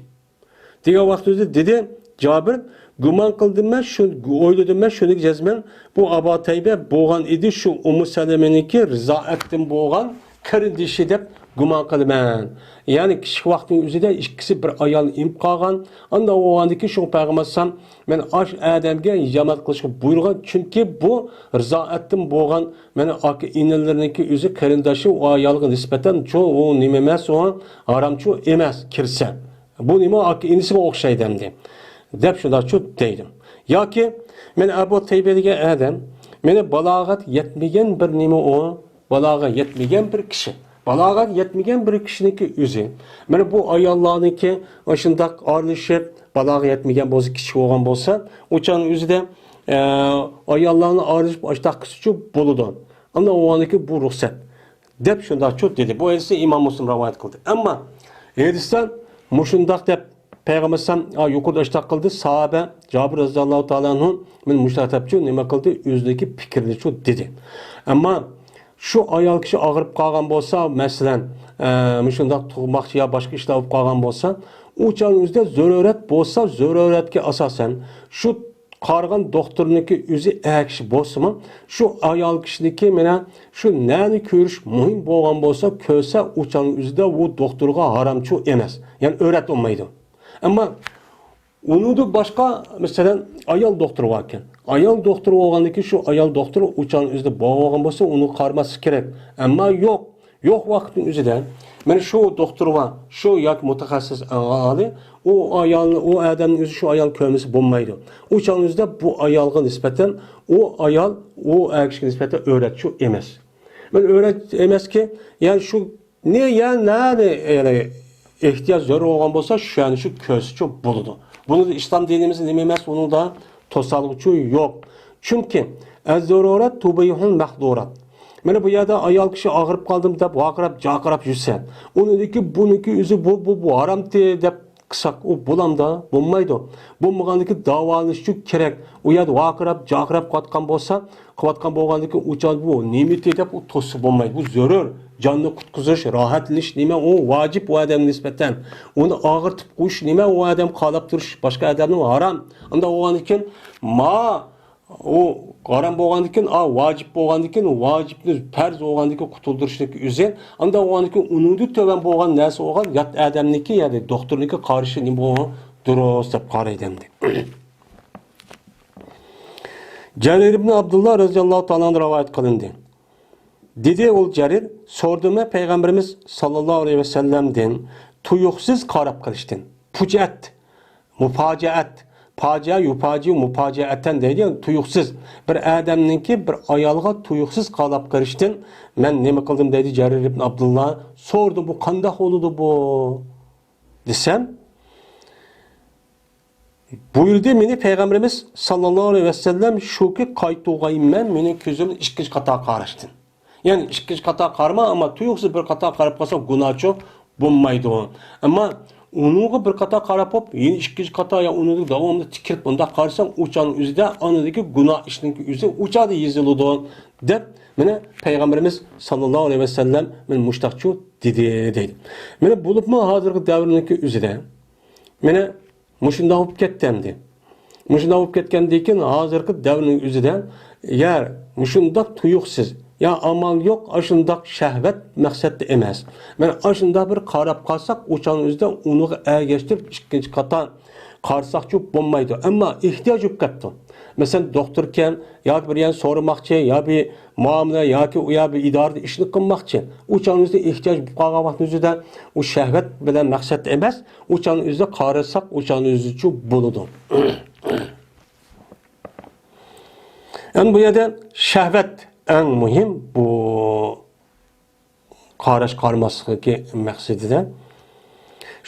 دېگەن ۋاقتىدا دېدى جابىر، گۇمان قىلدىم مەن، شۇ، ئويلىدىم مەن، شۇنى جەزمەن، بۇ ئەبا تەيبە بولغان ئىدى، شۇ ئۇممۇ سەلەمىنىڭكى رىزائەتتىن بولغان قېرىندىشى دەپ گۇمان قىلىمەن. يەنى كىچىك ۋاقتىنىڭ ئۆزىدە ئىككىسى بىر ئايالنى ئېمىپ قالغان. ئانداق بولغاندىن كېيىن شۇ پەيغەمبەر ئەلەيھىسسالام مەن ئاش ئادەمگە ھىجامەت قىلىشقا بۇيرۇغان، چۈنكى بۇ رىزائەتتىن بولغان، مانا ئاكا ئىنىلىرىنىڭكى ئۆزى قېرىنداشى ئۇ ئايالغا نىسبەتەن چۇ ئۇ نېمە ئەمەس، ئۇ ھارامچۇ ئەمەس كىرسە. بۇ نېمە ئاكا ئىنىسىغا ئوخشايدۇ ئەمدى دەپ شۇنداقچۇ دەيدۇ. ياكى مەن ئەبۇ تەيبە دېگەن ئادەم، مېنى بالاغەت يەتمىگەن بىر نېمە ئۇ، بالاغەت يەتمىگەن بىر كىشى. بالاغەت يەتمىگەن بىر كىشىنىڭكى ئۆزى. مانا بۇ ئاياللارنىڭكى ئاشۇنداق ئارىلىشىپ، بالاغەت يەتمىگەن بولسا، كىچىك بولغان بولسا، ئۇ چاغنىڭ ئۆزىدە، ئە، ئاياللارنى ئارىلىشىپ ئاشتاق قىلسىچۇ بولىدۇ. ئاندىن ئۇنىڭكى بۇ رۇخسەت. دەپ شۇنداقچۇ دېدى. بۇ ھەدىسنى ئىمام مۇسلىم رىۋايەت قىلدى. ئەمما ھەدىستە مۇشۇنداق دەپ پەيغەمبەر ئەلەيھىسسالام، ئا، يۇقىرىدا ئاشتاق قىلدى، ساھابە جابىر رەزىياللاھۇ تائالا ئەنھۇ مېنى مۇشۇنداق دەپچۇ، نېمە قىلدى، ئۆزىدىكى پىكرىنىچۇ دېدى. ئەمما شۇ ئايال كىشى ئاغرىپ قالغان بولسا، مەسىلەن، ئە، مۇشۇنداق تۇغماقچى يا باشقا ئىشلار بولۇپ قالغان بولسا، ئۇ چاغنىڭ ئۆزىدە زۆرۈرەت بولسا، زۆرۈرەتكە ئاساسەن شۇ قارىغان دوختۇرنىڭكى ئۆزى ئەر كىشى بولسىمۇ، شۇ ئايال كىشىنىڭكى مانا شۇ نەنى كۆرۈش مۇھىم بولغان بولسا، كۆرسە، ئۇ چاغنىڭ ئۆزىدە ئۇ دوختۇرغا ھارامچۇ ئەمەس. يەنى ئۆرەت بولمايدۇ. ئەمما ئۇنىڭدىن باشقا، مەسىلەن، ئايال دوختۇر باركەن. ئايال دوختۇر بولغاندىن كېيىن شۇ ئايال دوختۇر ئۇ چاغنىڭ ئۆزىدە بولغان بولسا، ئۇنى قارىماسلىق كېرەك. ئەمما يوق. يوق ۋاقىتنىڭ ئۆزىدە مانا شۇ دوختۇر بار، شۇ ياكى مۇتەخەسسىس ئاغالى، ئۇ ئايالنى، ئۇ ئادەمنىڭ ئۆزى شۇ ئايالنى كۆرمىسە بولمايدۇ. ئۇ چاغنىڭ ئۆزىدە بۇ ئايالغا نىسبەتەن، ئۇ ئايال ئۇ ئەر كىشىگە نىسبەتەن ئۆرەتچۇ ئەمەس. مانا ئۆرەت ئەمەسكى، يەنى شۇ نى يا نەنى، يەنى ئېھتىياج زۆرۈر بولغان بولسا، شۇ يەرنى شۇ كۆرسىچۇ بولىدۇ. بۇنىڭدا ئىسلام دىنىمىزدا نېمە ئەمەس، ئۇنىڭدا توسالغۇچۇ يوق. چۈنكى ئەززۇرۇرات تۇبىھۇل مەھزۇرات. مانا بۇ يەردە ئايال كىشى ئاغرىپ قالدىم دەپ ۋارقىراپ، جارقىراپ يۈرسە، ئۇنىڭدىكى بۇنىڭكى ئۆزى بۇ، بۇ، بۇ ھارامتى دەپ قىلساق، ئۇ بولامدا؟ بولمايدۇ. بولمىغاندىكى داۋالىنىشچۇ كېرەك. ئۇ يەردە ۋارقىراپ، جارقىراپ قىلىۋاتقان بولسا، قىلىۋاتقان بولغاندىكى ئۇ چاغدا بۇ نېمىتى دەپ ئۇ توسسا بولمايدۇ. بۇ زۆرۈر. جاننى قۇتقۇزۇش، راھەتلىنىش نېمە؟ ئۇ ۋاجىپ ئۇ ئادەمگە نىسبەتەن. ئۇنى ئاغرىتىپ قويۇش نېمە؟ ئۇ ئادەم قالاپ تۇرۇش باشقا ئادەمنىڭ ھارام. ئۇنداق بولغاندىكىن ما ئۇ ھارام بولغاندىكىن، ئا، ۋاجىپ بولغاندىكىن، ۋاجىپنى پەرز بولغاندىكىن قۇتۇلدۇرۇشنىكى ئۆزى. ئانداق بولغاندىكىن ئۇنىڭدىن تۆۋەن بولغان نەرسە بولغان يات ئادەمنىكى، يەنى دوختۇرنىكى قارىشى نېمە بولغان دۇرۇس دەپ قارايدۇ ئەمدى. جەرىر ئىبن ئابدۇللا رەزىياللاھۇ تائالا ئەنھۇ رىۋايەت قىلىندى. دېدى ئۇ جەرىر، سورىدىم مەن پەيغەمبىرىمىز ساللاللاھۇ ئەلەيھى ۋەسەللەمدىن تۇيۇقسىز قاراپ قېلىشتىن. پۇجەت، مۇپاجەئەت، پاجىئە، يۇپاجىئۇ مۇپاجەئەتەن دەيدۇ، يەنى تۇيۇقسىز. بىر ئادەمنىڭكى بىر ئايالغا تۇيۇقسىز قاراپ قېلىشتىن مەن نېمە قىلدىم دەيدۇ جەرىر ئىبن ئابدۇللا. سورىدىم، بۇ قانداق بولىدۇ بۇ؟ دېسەم، بۇيرۇدى مېنى پەيغەمبىرىمىز ساللاللاھۇ ئەلەيھى ۋەسەللەم، شۇكى قايتۇرغايمەن مېنىڭ كۆزۈمنى ئىككىنچى قاتار قاراشتىن. يەنى ئىككىنچى قاتار قارىما، ئەمما تۇيۇقسىز بىر قاتار قاراپ قالساڭ گۇناھچۇ بولمايدۇ. ئەمما ئۇنىڭغا بىر قاتار قاراپ بولۇپ، يەنە ئىككىنچى قاتار يا ئۇنىڭغا داۋاملىق تىكىلىپ بۇنداق قارىساڭ، ئۇ چاغنىڭ ئۆزىدە ئانىدىكى گۇناھ ئىشنىڭ ئۆزى ئۇ چاغدا يېزىلىدۇ، دەپ مانا پەيغەمبىرىمىز ساللاللاھۇ ئەلەيھى ۋەسەللەم مانا مۇشتاقچۇ دېدى، دەيدۇ. مانا بولۇپمۇ ھازىرقى دەۋرنىڭكى ئۆزىدە مانا مۇشۇنداق بولۇپ كەتتى ئەمدى. مۇشۇنداق بولۇپ كەتكەندىن كېيىن ھازىرقى دەۋرنىڭ ئۆزىدە يەر مۇشۇنداق تۇيۇقسىز، يا ئامال يوق، ئاشۇنداق شەھۋەت مەقسەتتە ئەمەس. مانا ئاشۇنداق بىر قاراپ قالساق، ئۇ چاغنىڭ ئۆزىدە ئۇنىڭغا ئەگەشتۈرۈپ ئىككىنچى قاتار قارىساقچۇ بولمايدۇ. ئەمما ئېھتىياج بولۇپ كەپتۇ. مەسىلەن، دوختۇركەن ياكى بىر يەرنى سورىماقچى، يا بىر مۇئامىلە ياكى ئۇ يا بىر ئىدارىدە ئىشنى قىلماقچى. ئۇ چاغنىڭ ئۆزىدە ئېھتىياج بولۇپ قالغان ۋاقىتنىڭ ئۆزىدە ئۇ شەھۋەت بىلەن مەقسەت ئەمەس، ئۇ چاغنىڭ ئۆزىدە قارىساق، ئۇ چاغنىڭ ئۆزىچۇ بولىدۇ. ئەمدى بۇ يەردە شەھۋەت ئەڭ مۇھىم بۇ قاراش قارىماسلىقنىڭكى مەقسىتىدە.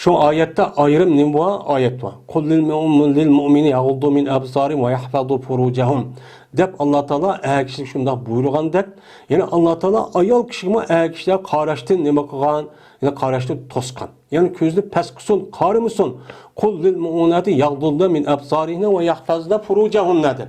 شۇ ئايەتتە ئايرىم نېمە بار؟ ئايەت بار. قل للمؤمن-، للمؤمنين يغضوا من أبصارهم ويحفظوا فروجهم دەپ ئاللا تائالا ئەر كىشىگە شۇنداق بۇيرۇغاندەك، يەنى ئاللا تائالا ئايال كىشىگىمۇ ئەر كىشىلەر قاراشتىن نېمە قىلغان؟ يەنى قاراشتىن توسقان. يەنى كۆزىنى پەس قىلسۇن، قارىمىسۇن. قل للمؤمنات يغضضن من أبصارهن ويحفظن فروجهن دەپ.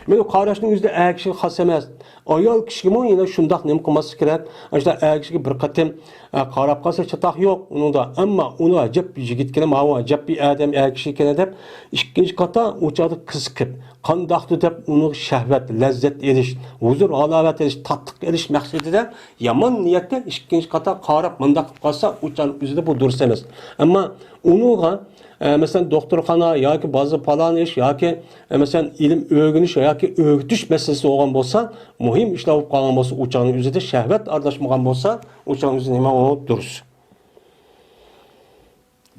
مانا قاراشنىڭ ئۆزى ئەر كىشىگە خاس ئەمەس. ئايال كىشىگىمۇ يەنە شۇنداق نېمە قىلماسلىق كېرەك. ئاشۇنداق ئەر كىشىگە بىر قېتىم، ئە، قاراپ قالسا چاتاق يوق ئۇنىڭدا. ئەمما ئۇنى ئەجەب يىگىتكىنە، ماۋۇ ئەجەب بىر ئادەم ئەر كىشى ئىكەن دەپ ئىككىنچى قاتا ئۇ چاغدا قىزىقىپ، قانداقتۇ دەپ ئۇنىڭغا شەھۋەت، لەززەت ئېلىش، ھۇزۇر، ھالاۋەت ئېلىش، تاتلىق ئېلىش مەقسىتىدە يامان نىيەتتە ئىككىنچى قاتا قاراپ مۇنداق قىلىپ قالسا، ئۇ چاغ ئۆزىدە بۇ دۇرۇس ئەمەس. ئەمما ئۇنىڭغا ئە، مەسىلەن، دوختۇرخانا ياكى بازا پالان ئىش ياكى، ئە، مەسىلەن، ئىلىم ئۆگىنىش ياكى ئۆگىتىش مەسىلىسى بولغان بولسا، مۇھىم ئىشلار بولۇپ قالغان بولسا، ئۇ چاغنىڭ ئۆزىدە شەھۋەت ئارىلاشمىغان بولسا، ئۇ چاغنىڭ ئۆزى نېمە ئۇ دۇرۇس.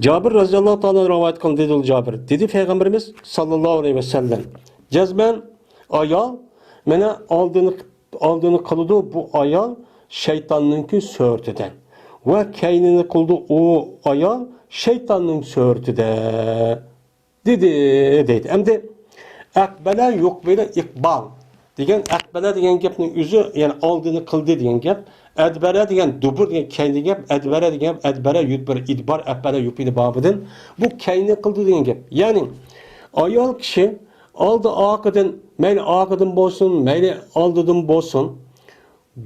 جابىر رەزىياللاھۇ تائالا رىۋايەت قىلدى، دېدى جابىر. دېدى پەيغەمبىرىمىز ساللاللاھۇ ئەلەيھى ۋەسەللەم، جەزمەن ئايال مانا ئالدىنى ئالدىنى قىلىدۇ بۇ ئايال شەيتاننىڭكى سۈرىتىدە ۋە كەينىنى قىلىدۇ ئۇ ئايال شەيتاننىڭ سۈرىتىدە، دېدى، دەيدۇ. ئەمدى ئەقبەلە يۇقبىلە ئىقبال. دېگەن ئەقبەلە دېگەن گەپنىڭ ئۆزى، يەنى ئالدىنى قىلدى دېگەن گەپ. ئەدبەرە دېگەن دۇبۇر دېگەن كەينى گەپ. ئەدبەرە دېگەن گەپ ئەدبەرە يۈدبىر ئىدبار ئەقبەلە يۇپىنى بابىدىن. بۇ كەينى قىلدى دېگەن گەپ. يەنى ئايال كىشى ئالدى ئارقىدىن، مەيلى ئارقىدىن بولسۇن، مەيلى ئالدىدىن بولسۇن،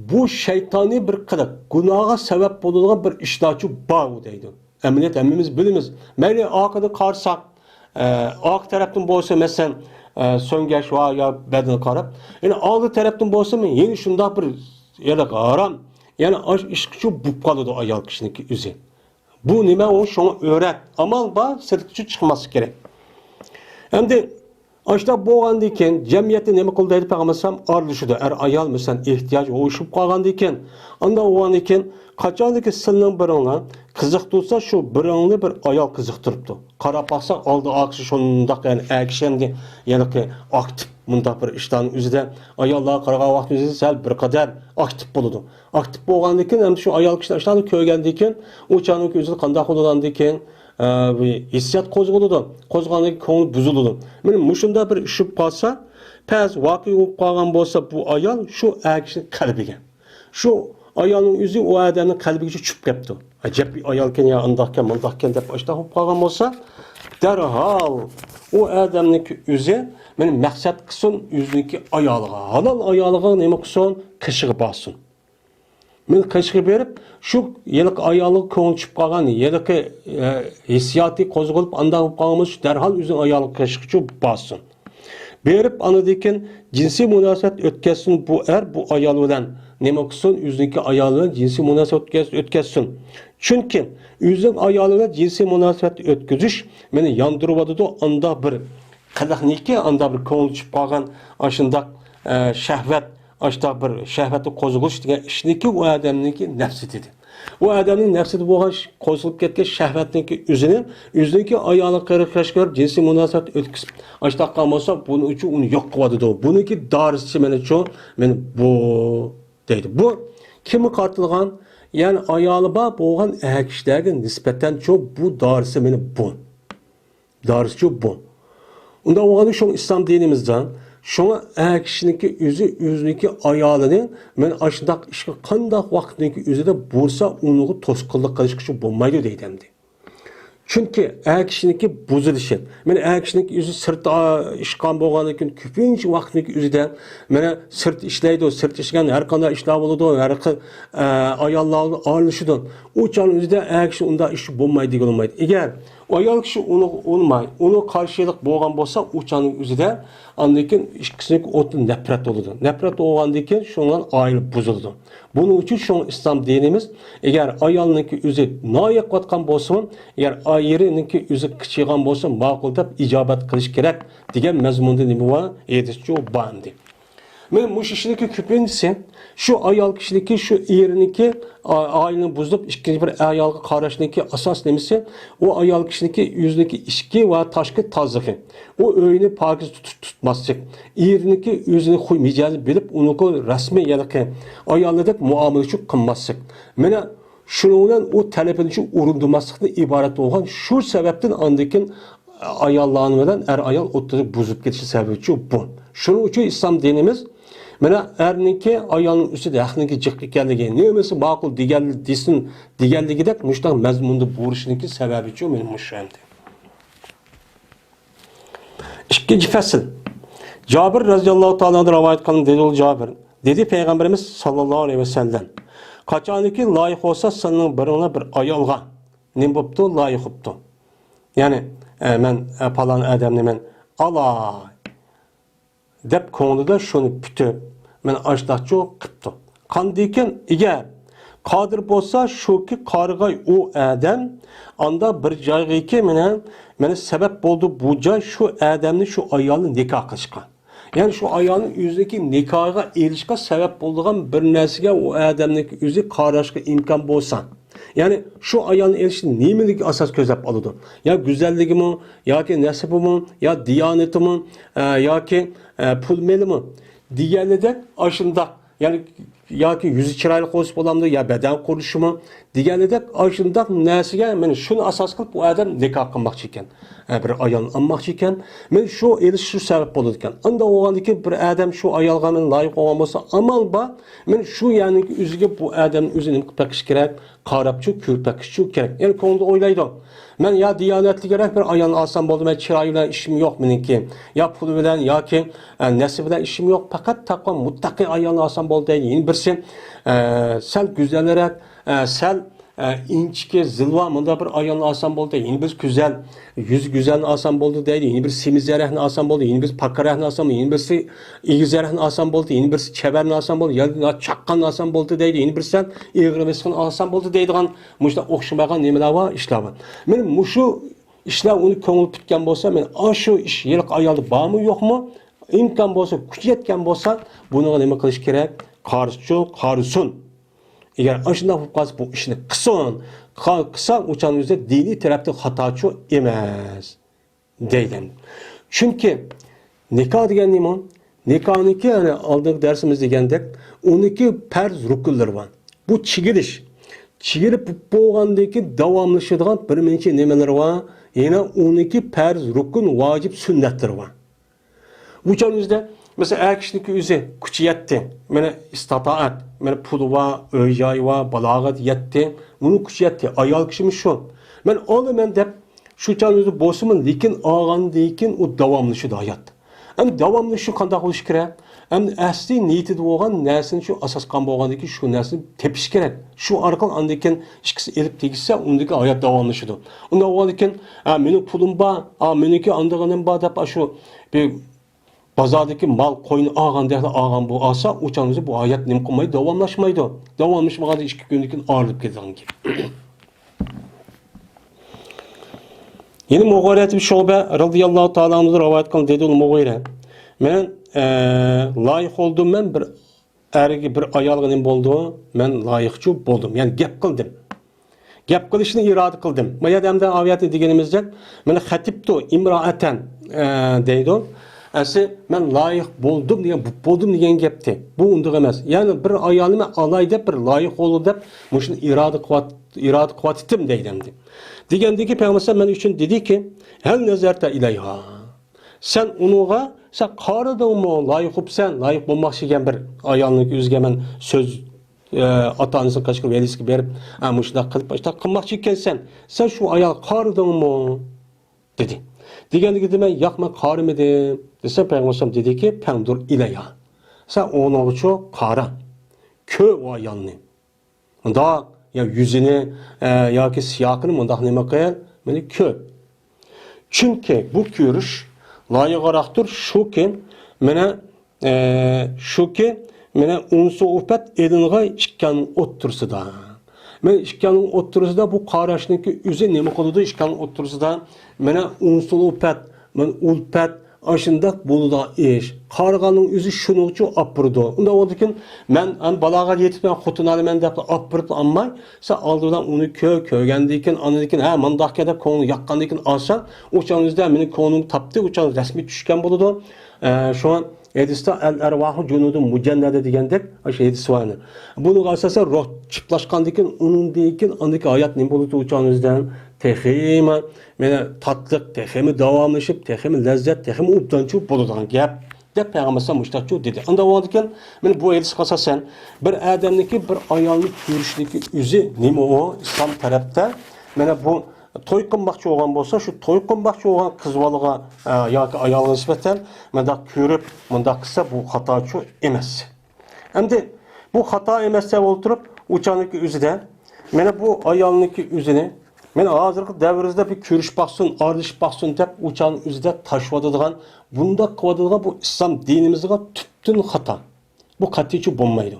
بۇ شەيتانىي بىر قىلىق، گۇناھقا سەۋەب بولىدىغان بىر ئىشلارچۇ بار ئۇ دەيدۇ. ئەمەلىيەت ھەممىمىز بىلىمىز. مەيلى ئارقىدىن قارىساق، ئە، ئارقا تەرەپتىن بولسا، مەسىلەن، ئە، سۆڭگەچ ۋە يا بەدىنىگە قاراپ. يەنى ئالدى تەرەپتىن بولسىمۇ يەنە شۇنداق بىر، يەنى ھارام، يەنى ئاش ئىشقىچۇ بولۇپ قالىدۇ ئايال كىشىنىڭكى ئۆزى. بۇ نېمە؟ ئۇ شۇڭا ئۆرە. ئامال بار، سىرتقىچە چىقماسلىق كېرەك. ئەمدى ئاشۇنداق بولغاندىن كېيىن جەمئىيەتتە نېمە قىلىدۇ دەيدۇ پەيغەمبەر ئەلەيھىسسالام؟ ئارىلىشىدۇ. ئەر ئايال مەسىلەن ئېھتىياج ئوشۇپ قالغاندىن كېيىن، ئانداق بولغاندىن كېيىن قاچانكى سىلىنىڭ بىرىڭلار قىزىقتۇرسا، شۇ بىرىڭنى بىر ئايال قىزىقتۇرۇپتۇ. قاراپ باقساق ئالدى ئارقىسى شۇنداق، يەنى ئەر كىشى ئەمدى ھېلىقى ئاكتىپ مۇنداق بىر ئىشلارنىڭ ئۆزىدە ئاياللارغا قارىغان ۋاقتىمىزدا سەل بىر قەدەر ئاكتىپ بولىدۇ. ئاكتىپ بولغاندىن كېيىن، ئەمدى شۇ ئايال كىشىلەر ئىشلارنى كۆرگەندىن كېيىن، ئۇ چاغنىڭ ئۆزىدە قانداق بولىدىغاندىن كېيىن، ئە، بىر ھېسسىيات قوزغىلىدۇ. قوزغالغاندىن كېيىن كۆڭلى بۇزۇلىدۇ. مانا مۇشۇنداق بىر ئىش بولۇپ قالسا، پەرز ۋەقە بولۇپ قالغان بولسا، بۇ ئايال شۇ ئەر كىشىنىڭ قەلبىگە، شۇ ئايالنىڭ ئۆزى ئۇ ئادەمنىڭ قەلبىگىچە چۈشۈپ كەپتۇ. ئەجەب بىر ئايالكەن يا، ئانداقكەن، مۇنداقكەن دەپ ئاشۇنداق بولۇپ قالغان بولسا، دەرھال ئۇ ئادەمنىڭكى ئۆزى مانا مەقسەت قىلسۇن ئۆزىنىڭكى ئايالىغا، ھالال ئايالىغا نېمە قىلسۇن؟ قېشىغا بارسۇن. مانا قېشىغا بېرىپ، شۇ ھېلىقى ئايالغا كۆڭلى چۈشۈپ قالغان، ھېلىقى، ئە، ھېسسىياتى قوزغىلىپ، ئانداق بولۇپ قالغان بولسا، دەرھال ئۆزىنىڭ ئايالىغا قېشىغىچۇ بارسۇن. بېرىپ، ئاندىن كېيىن جىنسىي مۇناسىۋەت ئۆتكەزسۇن بۇ ئەر بۇ ئايال بىلەن. نېمە قىلسۇن؟ ئۆزىنىڭكى ئايالى بىلەن جىنسىي مۇناسىۋەت ئۆتكەز-، ئۆتكەزسۇن. چۈنكى ئۆزىنىڭ ئايالى بىلەن جىنسىي مۇناسىۋەت ئۆتكۈزۈش مېنى ياندۇرۇۋاتىدۇ، ئانداق بىر قىلىقنىكى، ئانداق بىر كۆڭلى چۈشۈپ قالغان ئاشۇنداق، ئە، شەھۋەت، ئاشۇنداق بىر شەھۋەتنى قوزغىلىش دېگەن ئىشنىكى ئۇ ئادەمنىڭكى نەپسىتى. ئۇ ئادەمنىڭ نەپسىدە بولغان ش-، قوزغىلىپ كەتكەن شەھۋەتنىڭكى ئۆزىنى ئۆزىنىڭكى ئايالىغا قېرىپ، قېرىپ كۆرۈپ جىنسىي مۇناسىۋەت ئۆتكۈزۈپ، ئاشۇنداق قىلغان بولسا، بۇنىڭ ئۈچۈن ئۇنى يوق قىلىۋاتىدۇ. بۇنىڭكى دارىسى مېنىچۇ، مېنى بۇ دەيدۇ. بۇ كىمگە قارىتىلغان؟ يەنى ئايالى بار بولغان ئەر كىشىلەرگە نىسبەتەنچۇ بۇ دارىسى مېنى بۇ. دارىسىچۇ بۇ. ئۇنداق بولغاندا شۇڭا ئىسلام دىنىمىزدا، شۇڭا ئەر كىشىنىڭكى ئۆزى ئۆزىنىڭكى ئايالىنى مەن ئاشۇنداق ئىشقا قانداق ۋاقىتنىڭكى ئۆزىدە بولسا ئۇنىڭغا توسقۇنلۇق قىلىشقىچۇ بولمايدۇ دەيدۇ ئەمدى. چۈنكى ئەر كىشىنىڭكى بۇزۇلۇشى. مانا ئەر كىشىنىڭكى ئۆزى سىرت، ئا، ئىشقان بولغاندىن كېيىن كۆپىنچە ۋاقىتنىڭكى ئۆزىدە مانا سىرت ئىشلەيدۇ، سىرت ئىشلىگەن ھەر قانداق ئىشلار بولىدۇ، ھەر خىل، ئە، ئاياللار بىلەن ئارىلىشىدۇ. ئۇ چاغنىڭ ئۆزىدە ئەر كىشى ئۇنداق ئىش بولمايدۇ دېگىلى بولمايدۇ. ئەگەر ئايال كىشى ئۇنى ئۇنىماي، ئۇنىڭغا قارشىلىق بولغان بولسا، ئۇ چاغنىڭ ئۆزىدە ئاندىن كېيىن ئىككىسىنىڭكى ئوتىدىن نەپرەت بولىدۇ. نەپرەت بولغاندىن كېيىن شۇنىڭ بىلەن ئائىلە بۇزۇلىدۇ. بۇنىڭ ئۈچۈن شۇڭا ئىسلام دىنىمىز، ئەگەر ئايالنىڭكى ئۆزى ناھەق قىلىۋاتقان بولسىمۇ، ئەگەر ئېرىنىڭكى ئۆزى قىچىغان بولسا ماقۇل دەپ ئىجابەت قىلىش كېرەك دېگەن مەزمۇندا نېمە بار؟ ھەدىسچۇ بار ئەمدى. مانا مۇشۇ ئىشنىڭكى كۆپىنچىسى شۇ ئايال كىشىنىڭكى، شۇ ئېرىنىڭكى ئا-، ئائىلىنى بۇزۇپ، ئىككىنچى بىر ئايالغا قاراشنىڭكى ئاساس نېمىسى؟ ئۇ ئايال كىشىنىڭكى ئۆزىنىڭكى ئىچكى ۋە تاشقى تازىلىقى. ئۇ ئۆينى پاكىز تۇتۇش، تۇتماسلىق. ئېرىنىڭكى ئۆزىنى خۇي مىجەزىنى بىلىپ، ئۇنىڭغا رەسمىي ھېلىقى ئايالدەك مۇئامىلە قىلماسلىق. مانا شۇنىڭ بىلەن ئۇ تەلىپىنى ئورۇندىماسلىقتىن ئىبارەت بولغان شۇ سەۋەبتىن ئاندىن كېيىن ئاياللارنى بىلەن ئەر ئايال ئوتتۇرىسى بۇزۇلۇپ كېتىشى سەۋەبىچۇ بۇ. شۇنىڭ ئۈچۈن ئىسلام دىنىمىز مانا ئەرنىڭكى ئايالنىڭ ئۈستىدە ھەقنىڭكى جىق ئىكەنلىكى، نېمىسى ماقۇل دېگەن، دېسۇن دېگەنلىكىدەك مۇشۇنداق مەزمۇندا بولۇشىنىڭكى سەۋەبىچۇ مانا مۇشۇ ئەمدى. ئىككىنچى پەسىل. جابىر رەزىياللاھۇ تائالا ئەنھۇ رىۋايەت قىلغان دېدى، ئۇ جابىر. دېدى پەيغەمبىرىمىز ساللاللاھۇ ئەلەيھى ۋەسەللەم، قاچانكى لايىق بولسا سىلىنىڭ بىرىڭلار بىر ئايالغا نېمە بوپتۇ؟ لايىق بوپتۇ. يەنى، ئە، مەن، ئە، پالان ئادەمنى مەن ئالاي دەپ كۆڭلىدە شۇنى پۈتۈپ، مەن ئاشتاقچۇ قىپتۇ. قاندىكىن ئىگە قادىر بولسا شۇكى قارىغاي ئۇ ئادەم ئاندا بىر جايغىكى مېنى، مېنى سەۋەب بولدى بۇ جاي شۇ ئادەمنى شۇ ئايالنى نىكاھ قىلىشقا. يەنى شۇ ئايالنى ئۆزىنىڭكى نىكاھىغا ئېلىشقا سەۋەب بولىدىغان بىر نەرسىگە ئۇ ئادەمنىڭكى ئۆزى قاراشقا ئىمكان بولسا. يەنى شۇ ئايالنى ئېلىشنى نېمىلىك ئاساس كۆزلەپ ئالىدۇ؟ يا گۈزەللىكىمۇ، ياكى نەسىبىمۇ، يا دىيانىتىمۇ، ئە، ياكى، ئە، پۇل مېلىمۇ؟ دېگەنلىدەك ئاشۇنداق يەنى ياكى يۈزى چىرايلىق بولسا بولامدۇ، يا بەدەن قۇرۇلۇشىمۇ دېگەندەك، ئاشۇنداق نەرسىگە مانا شۇنى ئاساس قىلىپ بۇ ئادەم نىكاھ قىلماقچى ئىكەن. ھە، بىر ئايالنى ئالماقچى ئىكەن. مانا شۇ ئېلىش شۇ سەۋەب بولىدىكەن. ئانداق بولغاندىكىن بىر ئادەم شۇ ئايالغا مانا لايىق بولغان بولسا، ئامال بار، مانا شۇ يەرنىڭ ئۆزىگە بۇ ئادەمنى ئۆزى نېمە قىلىپ بېقىش كېرەك؟ قاراپچۇ، كۆرۈپ بېقىشچۇ كېرەك. يەنى كۆڭلىدە ئويلايدۇ. مەن يا دىيانەتلىكرەك بىر ئايالنى ئالسام بولدى، مەن چىرايى بىلەن ئىشىم يوق مېنىڭكى. يا پۇلى بىلەن ياكى، ئە، نەسىبى بىلەن ئىشىم يوق. پەقەت تەقۋا مۇتتەقىي ئايالنى ئالسام بولدى دەيدۇ. يەنە بىرسى، ئە، سەل گۈزەلرەك، ئە، سەل، ئە، ئىنچىكە، زىلۋا مۇنداق بىر ئايالنى ئالسام بولدى. يەنە بىرسى گۈزەل، يۈزى گۈزەلنى ئالسام بولدى دەيدۇ. يەنە بىرسى سېمىزرەكنى ئالسام بولدى. يەنە بىرسى پاكارەكنى ئالسام، يەنە بىرسى ئېگىزرەكنى ئالسام بولدى. يەنە بىرسى چەۋەرنى ئالسام بولدى. يا چاققاننى ئالسام بولدى دەيدۇ. يەنە بىرسى سەل ئېغىر ۋېسقىنى ئالسام بولدى دەيدىغان مۇشۇنداق ئوخشىمىغان نېمىلەر بار، ئىشلار بار. مانا مۇشۇ ئىشلار ئۇنى كۆڭۈل پۈتكەن بولسا، مانا ئاشۇ ئىش ھېلىقى ئايالدا بارمۇ يوقمۇ، ئىمكان بولسا، كۈچى يەتكەن بولسا، بۇنىڭغا نېمە قىلىش كېرەك؟ قارىسىچۇ، قارىسۇن. ئەگەر ئاشۇنداق بولۇپ قالسا، بۇ ئىشنى قىلسۇن. قا-، قىلسا، ئۇ چاغنىڭ ئۆزىدە دىنىي تەرەپتىن خاتاچۇ ئەمەس. دەيدۇ. چۈنكى نىكاھ دېگەن نېمە؟ نىكاھنىڭكى، يەنى ئالدىنقى دەرسىمىز دېگەندەك، ئۇنىڭكى پەرز رۇكۇنلىرى بار. بۇ چىگىلىش. چىگىلىپ بولغاندىن كېيىن داۋاملىشىدىغان بىر نەچچە نېمىلىرى بار. يەنە ئۇنىڭكى پەرز، رۇكۇن، ۋاجىپ، سۈننەتلىرى بار. بۇ چاغنىڭ ئۆزىدە، مەسىلەن، ئەر كىشىنىڭكى ئۆزى كۈچى يەتتى. مانا ئىستاتائەت، مانا پۇلى بار، ئۆي-جايى بار، بالاغەت يەتتى. ئۇنىڭ كۈچى يەتتى. ئايال كىشىمۇ شۇ. مەن ئالىمەن دەپ شۇ چاغنىڭ ئۆزى بولسىمۇ، لېكىن ئالغاندىن كېيىن ئۇ داۋاملىشىدۇ ھايات. ئەمدى داۋاملىشىشى قانداق بولۇشى كېرەك؟ ئەمدى ئەسلى نىيىتىدە بولغان نەرسىنى شۇ ئاساس قىلغان بولغاندىن كېيىن شۇ نەرسىنى تېپىش كېرەك. شۇ ئارقىلىق ئاندىن كېيىن ئىككىسى ئېلىپ تېگىشسە، ئۇندىن كېيىن ھايات داۋاملىشىدۇ. ئۇنداق بولغاندىن كېيىن، ھە، مېنىڭ پۇلۇم بار، ھە، مېنىڭكى ئاندىغىنىم بار دەپ، شۇ بىر بازاردىكى مال، قوينى ئالغاندەكلا ئالغان بولسا، ئۇ چاغنىڭ ئۆزى بۇ ھايات نېمە قىلمايدۇ؟ داۋاملاشمايدۇ. داۋاملاشمىغاندا ئىككى كۈندىن كېيىن ئايرىلىپ كېتىدىغان گەپ. يەنە مۇغىرەت ئىبن شۇبە رازىياللاھۇ تائالا ئەنھۇ رىۋايەت قىلغان، دېدى ئۇ مۇغىرە، مەن، ئە، لايىق بولدۇم، مەن بىر ئەرگە، بىر ئايالغا نېمە بولدۇم؟ مەن لايىقچۇ بولدۇم. يەنى گەپ قىلدىم. گەپ قىلىشنى ئىرادە قىلدىم. ما يەردە ئەمدى ئايەتنى دېگىنىمىزدەك، مانا خەتىبتۇ ئىمرائەتەن، ئە، دەيدۇ. ئەسلى مەن لايىق بولدۇم دېگەن، بولدۇم دېگەن گەپتى. بۇ ئۇنداق ئەمەس. يەنى بىر ئايالنى مەن ئالاي دەپ، بىر لايىق بولدۇم دەپ، مۇشۇنى ئىرادە قىلىۋات-، ئىرادە قىلىۋاتتىم دەيدۇ ئەمدى. دېگەندىكى پەيغەمبەر مەن ئۈچۈن دېدىكى، ھەل نەزەرتە ئىلەيھا. سەن ئۇنىڭغا، سەن قارىدىڭمۇ؟ لايىق بوپسەن، لايىق بولماقچى ئىكەن بىر ئايالنىڭ ئۆزىگە مەن سۆز، ئە، ئاتا-ئانىسىنى قاچىقىپ ۋەلىسىگە بېرىپ، ئە، مۇشۇنداق قىلىپ، ئاشۇنداق قىلماقچى ئىكەنسەن، سەن شۇ ئايالغا قارىدىڭمۇ؟ دېدى. دېگەندىكىن مەن، ياق، مەن قارىمىدىم دېسەم، پەيغەمبەر ئەلەيھىسسالام دېدىكى، پەڭدۇر ئىلەيھا. سەن ئۇنىڭغىچۇ قارا. كۆر ئۇ ئايالنى. مۇنداق، يا يۈزىنى، ئە، ياكى سىياقىنى مۇنداق نېمە قىل، مېنى كۆر. چۈنكى بۇ كۆرۈش لايىقراقتۇر، شۇكى، مانا، ئە، شۇكى، مانا، ئۇنسۇ ئۇلپەت ئېلىنغاي ئىككىنىڭ ئوتتۇرىسىدا. مانا ئىككىنىڭ ئوتتۇرىسىدا بۇ قاراشنىڭكى ئۆزى نېمە قىلىدۇ؟ ئىككىنىڭ ئوتتۇرىسىدا، مانا، ئۇنسۇ ئۇلپەت، مانا، ئۇلپەت، ئاشۇنداق بولىدىغان ئىش. قارىغاننىڭ ئۆزى شۇنىڭغىچۇ ئاپىرىدۇ. ئۇنداق بولىدىكىن، مەن، مەن بالاغا يېتىپ، مەن خوتۇن ئالىمەن دەپ ئاپىرىپ ئالماي، سەن ئالدى بىلەن ئۇنى كۆر، كۆرگەندىن كېيىن، ئاندىن كېيىن، ھە، مۇنداقكەن دەپ كۆڭلى ياققاندىن كېيىن ئالسا، ئۇ چاغنىڭ ئۆزىدە مېنىڭ كۆڭلۈمنى تاپتى، ئۇ چاغ رەسمىي چۈشكەن بولىدۇ. ئە، شۇڭا ھەدىستە، ئەل ئەرۋاھۇ جۇنۇدۇن مۇجەننەدە دېگەندەك، ئاشۇ ھەدىس بار. بۇنىڭغا ئاساسەن، روھ چىپلاشقاندىن كېيىن، ئۇنىڭدىن كېيىن، ئاندىن كېيىن ھايات نېمە بولىدۇ؟ ئۇ چاغنىڭ ئۆزىدە تېخىمۇ، مانا، تاتلىق، تېخىمۇ داۋاملىشىپ، تېخىمۇ لەززەت، تېخىمۇ ئوبدانچۇ بولىدىغان گەپ، دەپ پەيغەمبەر ئەلەيھىسسالام مۇشۇنداقچۇ دېدى. ئانداق بولغاندىكىن، مانا، بۇ ھەدىسكە ئاساسەن، بىر ئادەمنىڭكى بىر ئايالنى كۆرۈشلۈكى ئۆزى نېمە ئۇ؟ ئىسلام تەرەپتە، مانا، بۇ توي قىلماقچى بولغان بولسا، شۇ توي قىلماقچى بولغان قىز بالىغا، ئە، ياكى ئايالغا نىسبەتەن مۇنداق كۆرۈپ، مۇنداق قىلسا، بۇ خاتاچۇ ئەمەس. ئەمدى بۇ خاتا ئەمەس دەپ ئولتۇرۇپ، ئۇ چاغنىڭكى ئۆزىدە، مانا بۇ ئايالنىڭكى ئۆزىنى، مانا ھازىرقى دەۋرىمىزدە بىر كۆرۈشۈپ باقسۇن، ئارىلىشىپ باقسۇن دەپ، ئۇ چاغنىڭ ئۆزىدە تاشلىۋاتىدىغان، بۇنداق قىلىۋاتىدىغان بۇ ئىسلام دىنىمىزغا تۈپتىن خاتا. بۇ قەتئىيچە بولمايدۇ.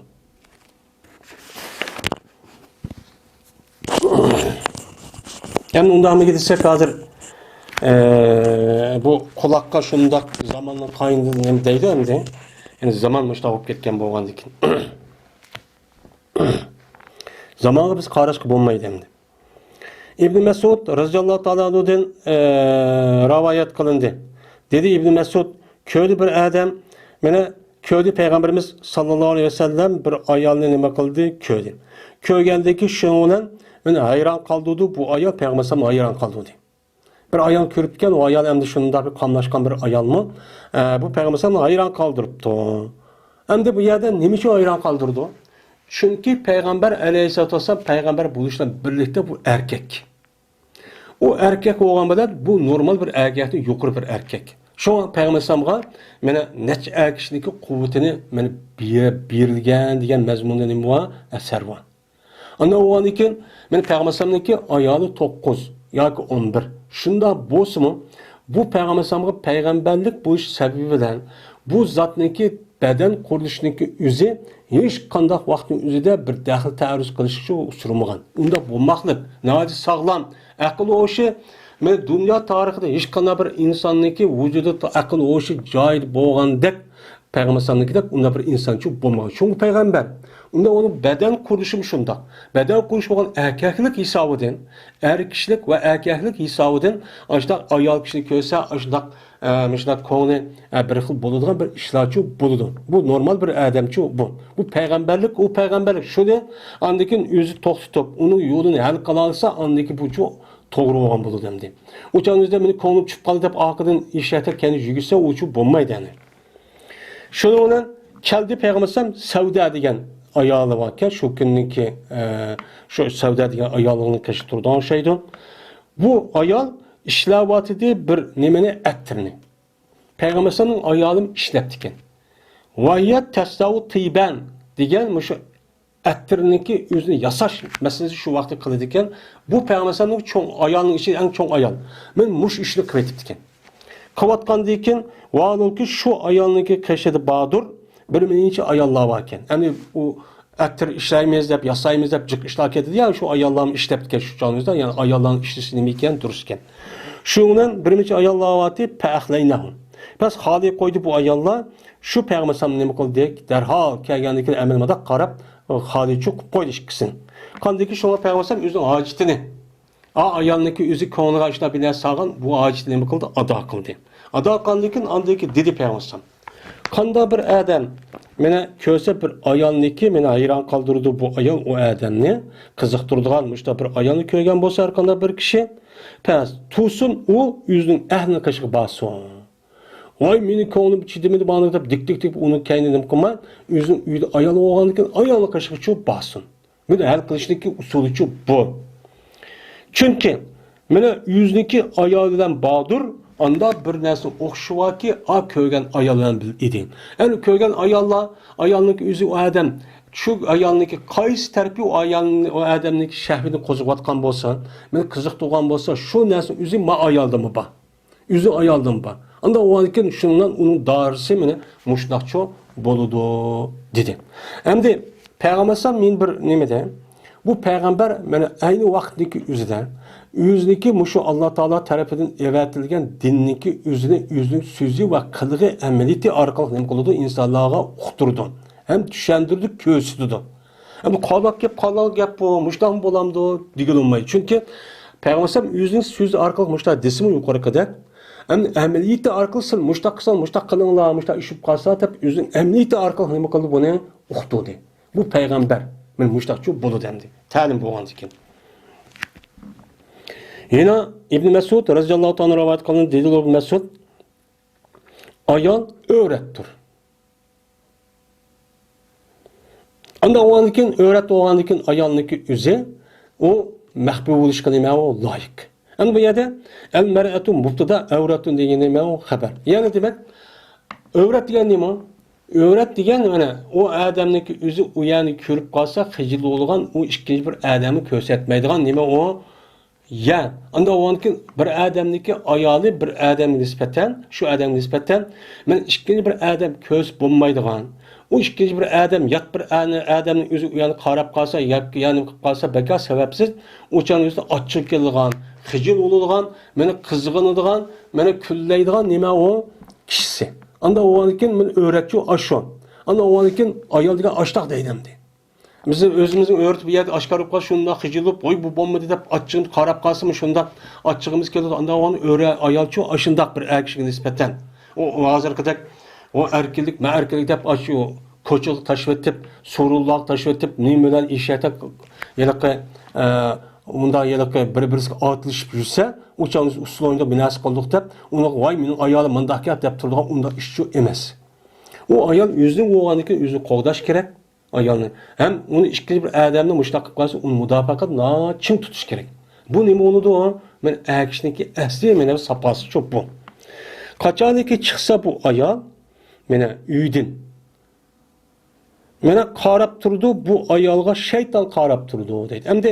يەنى ئۇنداقمىكىن دېسەك، ھازىر، ئە، بۇ قۇلاققا شۇنداق زاماننىڭ قاينىدى نېمە دەيدۇ ئەمدى. يەنى زامان مۇشۇنداق بولۇپ كەتكەن بولغاندىكىن. زامانغا بىز قاراشقا بولمايدۇ ئەمدى. ئىبنى مەسئۇد رازىياللاھۇ تائالا ئەنھۇدىن، ئە، رىۋايەت قىلىندى. دېدى ئىبنى مەسئۇد، كۆردى بىر ئادەم، مانا، كۆردى پەيغەمبىرىمىز ساللاللاھۇ ئەلەيھى ۋەسەللەم بىر ئايالنى نېمە قىلدى؟ كۆردى. كۆرگەندىن كېيىن شۇنىڭ بىلەن مېنى ھەيران قالدۇردى، بۇ ئايال پەيغەمبەر ئەلەيھىسسالامنى ھەيران قالدۇردى. بىر ئايال كۆرۈپتىكەن، ئۇ ئايال ئەمدى شۇنداق بىر قاملاشقان بىر ئايالمۇ، ئە، بۇ پەيغەمبەر ئەلەيھىسسالامنى ھەيران قالدۇرۇپتۇ. ئەمدى بۇ يەردە نېمە ئۈچۈن ھەيران قالدۇرىدۇ؟ چۈنكى پەيغەمبەر ئەلەيھىسسالاتۇ ۋەسسالام پەيغەمبەر بولۇش بىلەن بىرلىكتە بۇ ئەركەك. ئۇ ئەركەك بولغان بىلەن بۇ نورمال بىر ئەركەكتىن يۇقىرى بىر ئەركەك. شۇڭا پەيغەمبەر ئەلەيھىسسالامغا مانا نەچچە ئەر كىشىنىڭكى قۇۋۋىتىنى مانا بېرىلگەن دېگەن مەزمۇندا نېمە بار؟ ئەسەر بار. ئاندىن بولغاندىن كېيىن، مانا پەيغەمبەر ئەلەيھىسسالامنىڭكى ئايالى توققۇز ياكى ئون بىر. شۇنداق بولسىمۇ، بۇ پەيغەمبەر ئەلەيھىسسالامغا پەيغەمبەرلىك بولۇش سەۋەبى بىلەن بۇ زاتنىڭكى بەدەن قۇرۇلۇشىنىڭكى ئۆزى ھېچقانداق ۋاقىتنىڭ ئۆزىدە بىر دەخلى تەئەررۇز قىلىشقا ئۇچرىمىغان. ئۇنداق بولماسلىق، ناھايىتى ساغلام، ئەقىل ھوشى، مانا دۇنيا تارىخىدا ھېچقانداق بىر ئىنساننىڭكى ۋۇجۇدىدا ئەقىل ھوشى جايىدا بولغاندەك پەيغەمبەر ئەلەيھىسسالامنىڭكىدەك ئۇنداق بىر ئىنسانچۇ بولمىغان. چۈنكى پەيغەمبەر، ئۇندا ئۇنىڭ بەدەن قۇرۇلۇشىمۇ شۇنداق. بەدەن قۇرۇلۇشى بولغان ئەركەكلىك ھېسابىدىن، ئەر كىشىلىك ۋە ئەركەكلىك ھېسابىدىن ئاشۇنداق ئايال كىشىنى كۆرسە، ئاشۇنداق، ئە، مۇشۇنداق كۆڭلى، ئە، بىر خىل بولىدىغان بىر ئىشلارچۇ بولىدۇ. بۇ نورمال بىر ئادەمچۇ بۇ. بۇ پەيغەمبەرلىك، ئۇ پەيغەمبەرلىك. شۇنى ئاندىن كېيىن ئۆزى توختىتىپ، ئۇنىڭ يولىنى ھەل قىلالىسا، ئاندىن كېيىن بۇچۇ توغرا بولغان بولىدۇ ئەمدى. ئۇ چاغنىڭ ئۆزىدە مېنى كۆڭلۈم چۈشۈپ قالدى دەپ ئارقىدىن ئىشلەتە كەينى يۈگۈرسە، ئۇچۇ بولمايدۇ يەنى. شۇنىڭ بىلەن كەلدى پەيغەمبەر ئەلەيھىسسالام سەۋدە دېگەن ئايالى باركەن، شۇ كۈننىڭكى، ئە، شۇ سەۋدە دېگەن ئايالىنىڭ قېشىدا تۇرىدىغان ئوخشايدۇ. بۇ ئايال ئىشلەۋاتىدى بىر نېمىنى، ئەتىرنى. پەيغەمبەر ئەلەيھىسسالامنىڭ ئايالىمۇ ئىشلەپتىكەن. ۋەھىيە تەستەۋۇ تىيبەن دېگەن مۇشۇ ئەتىرنىڭكى ئۆزىنى ياساش مەسىلىسى شۇ ۋاقىتتا قىلىدىكەن. بۇ پەيغەمبەر ئەلەيھىسسالامنىڭ چوڭ ئايالىنىڭ ئىچىدە ئەڭ چوڭ ئايال. مەن مۇشۇ ئىشنى قىلىۋېتىپتىكەن. قىلىۋاتقاندىن كېيىن، ۋاھالەنكى شۇ ئايالنىڭكى قېشىدا باردۇر بىر نەچچە ئاياللار باركەن. يەنى ئۇ ئەتىر ئىشلەيمىز دەپ، ياسايمىز دەپ جىق ئىشلار كېتىدۇ يا، شۇ ئاياللارمۇ ئىشلەپتىكەن شۇ چاغىمىزدا. يەنى ئاياللارنىڭ ئىشلىشى نېمە ئىكەن، دۇرۇس ئىكەن. شۇنىڭ بىلەن بىر نەچچە ئاياللار بارتى، پەئەخلەينەھۇ. بەس خالىي قويدى بۇ ئاياللار. شۇ پەيغەمبەر ئەلەيھىسسالام نېمە قىلدى؟ دەرھال كەلگەندىن كېيىن ئەمەل مۇنداق قاراپ، خالىيچۇ قىلىپ قويدى ئىككىسىنى. قاندىكى شۇڭا پەيغەمبەر ئەلەيھىسسالام ئۆزىنىڭ ھاجىتىنى، ئا ئايالنىڭكى ئۆزى كۆڭلىگە ئاشۇنداق بىر نەرسە سالغان، بۇ ھاجىتىنى نېمە قىلدى؟ ئادا قىلدى. ئادا قىلغاندىن كېيىن ئاندىن كېيىن دېدى پەيغەمبەر ئەلەيھىسسالام، قانداق بىر ئادەم مېنى كۆرسە بىر ئايالنىكى مېنى ھەيران قالدۇرىدۇ، بۇ ئايال ئۇ ئادەمنى قىزىقتۇرىدىغان مۇشۇنداق بىر ئايالنى كۆرگەن بولسا ھەر قانداق بىر كىشى، پەس تۇرسۇن ئۇ ئۆزىنىڭ ئەھلىنىڭ قېشىغا بارسۇن. ۋاي، مېنىڭ كۆڭلۈم چىدىمىدى مانا دەپ دىك دىك دىك ئۇنىڭ كەينىدىن نېمە قىلماي، ئۆزىنىڭ ئۆيىدە ئايالى بولغاندىن كېيىن ئايالىنىڭ قېشىغىچۇ بارسۇن. بۇنى ھەل قىلىشنىڭكى ئۇسۇلىچۇ بۇ. چۈنكى مانا ئۆزىنىڭكى ئايالى بىلەن باردۇر، ئاندا بىر نەرسە ئوخشىشى باركى، ئا كۆرگەن ئايال بىلەن بىل ئىدى. ئەنە كۆرگەن ئاياللار، ئايالنىڭكى ئۆزى ئۇ ئادەم، شۇ ئايالنىڭكى قايسى تەرىپى ئۇ ئايالنى، ئۇ ئادەمنىڭكى شەھۋىتىنى قوزغاۋاتقان بولسا، مېنى قىزىقتۇرغان بولسا، شۇ نەرسە ئۆزى ما ئايالدىمۇ بار. ئۆزى ئايالدىن بار. ئانداق بولغاندىكىن شۇنىڭ بىلەن ئۇنىڭ دائىرىسى مانا مۇشۇنداقچۇ بولىدۇ، دېدى. ئەمدى پەيغەمبەر ئەلەيھىسسالام مېنى بىر نېمىدە، بۇ پەيغەمبەر مانا ئەينى ۋاقىتنىڭكى ئۆزىدە ئۆزىنىڭكى مۇشۇ ئاللا تائالا تەرىپىدىن ئەۋەتىلگەن دىننىڭكى ئۆزىنى ئۆزىنىڭ سۆزى ۋە قىلىقى، ئەمەلىيىتى ئارقىلىق نېمە قىلىدۇ؟ ئىنسانلارغا ئۇقتۇرىدۇ ھەم چۈشەندۈرىدۇ، كۆرسىتىدۇ. ئەمدى قانداق گەپ، قانداق گەپ بۇ، مۇشۇنداقمۇ بولامدۇ دېگىلى بولمايدۇ. چۈنكى پەيغەمبەر ئەلەيھىسسالام ئۆزىنىڭ سۆزى ئارقىلىق مۇشۇنداق دېسىمۇ يۇقىرىقىدەك، ئەمدى ئەمەلىيىتى ئارقىلىق سىز مۇشۇنداق قىلساڭ، مۇشۇنداق قىلىڭلار، مۇشۇنداق ئىش بولۇپ قالسا دەپ ئۆزىنىڭ ئەمەلىيىتى ئارقىلىق نېمە قىلدى، بۇنى ئۇقتۇردى. بۇ پەيغەمبەر، مانا مۇشۇنداقچۇ بولىدۇ ئەمدى. تەلىم بولغاندىكىن. يەنە ئىبن مەسئۇد رەزىياللاھۇ تائالا رىۋايەت قىلغان دېدى ئىبن مەسئۇد، ئايال ئۆرەتتۇر. ئاندىن ئۇنىڭدىن كېيىن ئۆرەت بولغاندىن كېيىن ئايالنىڭكى ئۆزى ئۇ مەخپىي بولۇشقا نېمە ئۇ لايىق. ئەمدى بۇ يەردە ئەل مەرئەتۇ مۇبتەدا ئەۋرەتۇ دېگەن نېمە ئۇ خەۋەر. يەنى دېمەك، ئۆرەت دېگەن نېمە؟ ئۆرەت دېگەن مانا ئۇ ئادەمنىڭكى ئۆزى ئۇ يەرنى كۆرۈپ قالسا خىجىل بولىدىغان، ئۇ ئىككىنچى بىر ئادەمگە كۆرسەتمەيدىغان نېمە ئۇ؟ يا، ئاندىن ئۇنىڭدىن كېيىن بىر ئادەمنىڭكى ئايالى بىر ئادەمگە نىسبەتەن، شۇ ئادەمگە نىسبەتەن، مانا ئىككىنچى بىر ئادەم كۆرسە بولمايدىغان، ئۇ ئىككىنچى بىر ئادەم، يات بىر ئا-، ئادەمنىڭ ئۆزى ئۇ يەرنى قاراپ قالسا، يا، يا نېمە قىلىپ قالسا، بىكار سەۋەبسىز ئۇ چاغنىڭ ئۆزىدە ئاچچىقى كېلىدىغان، خىجىل بولىدىغان، مانا قىزغىنىدىغان، مانا كۈنلەيدىغان نېمە ئۇ كىشىسى. ئاندىن ئۇنىڭدىن كېيىن مانا ئۆرەتچۇ ئاشۇ. ئاندىن ئۇنىڭدىن كېيىن ئايال دېگەن ئاشتاق دەيدۇ ئەمدى. بىز ئۆزىمىزنىڭ ئۆرىتى بۇ يەردە ئاشكارا بولۇپ قالسا، شۇنداق خىجىل بولۇپ، ۋوي، بۇ بولمىدى دەپ ئاچچىقىنى قاراپ قالسىمۇ، شۇنداق ئاچچىقىمىز كېلىدۇ. ئاندىن ئۇنىڭدىن ئۆرە ئايالچۇ ئاشۇنداق بىر ئەر كىشىگە نىسبەتەن. ئۇ، ئۇ ھازىرقىدەك ئۇ ئەركىنلىك، مەن ئەركىنلىك دەپ ئاشۇ كوچىغا تاشلىۋېتىپ، سورۇنلارغا تاشلىۋېتىپ، نېمە بىلەن ئىشەتە، ھېلىقى، ئە، مۇنداق ھېلىقى بىر-بىرسىگە ئاتىلىشىپ يۈرسە، ئۇ چاغدا ئۇسسۇل ئوينىدا بىر نەرسە قىلدۇق دەپ، ئۇنىڭغا ۋاي مېنىڭ ئايالىم مۇنداق گەپ دەپ تۇرىدىغان ئۇنداق ئىشچۇ ئەمەس. ئۇ ئايال ئۆزىنى بولغاندىكىن ئۆزىنى قوغداش كېرەك. ئايالنى. ھەم ئۇنى ئىككىنچى بىر ئادەمنى مۇشۇنداق قىلىپ قالسا، ئۇنى مۇداپىئە قىلىپ ناھايىتى چىڭ تۇتۇش كېرەك. بۇ نېمە بولىدۇ؟ مەن ئەگىشنىڭكى ئەسلى مېنىڭ ساپاسى شۇ بۇ. قاچانكى چىقسا بۇ ئايال، مانا ئۆيدىن. مانا قاراپ تۇرىدۇ، بۇ ئايالغا شەيتان قاراپ تۇرىدۇ دەيدۇ. ئەمدى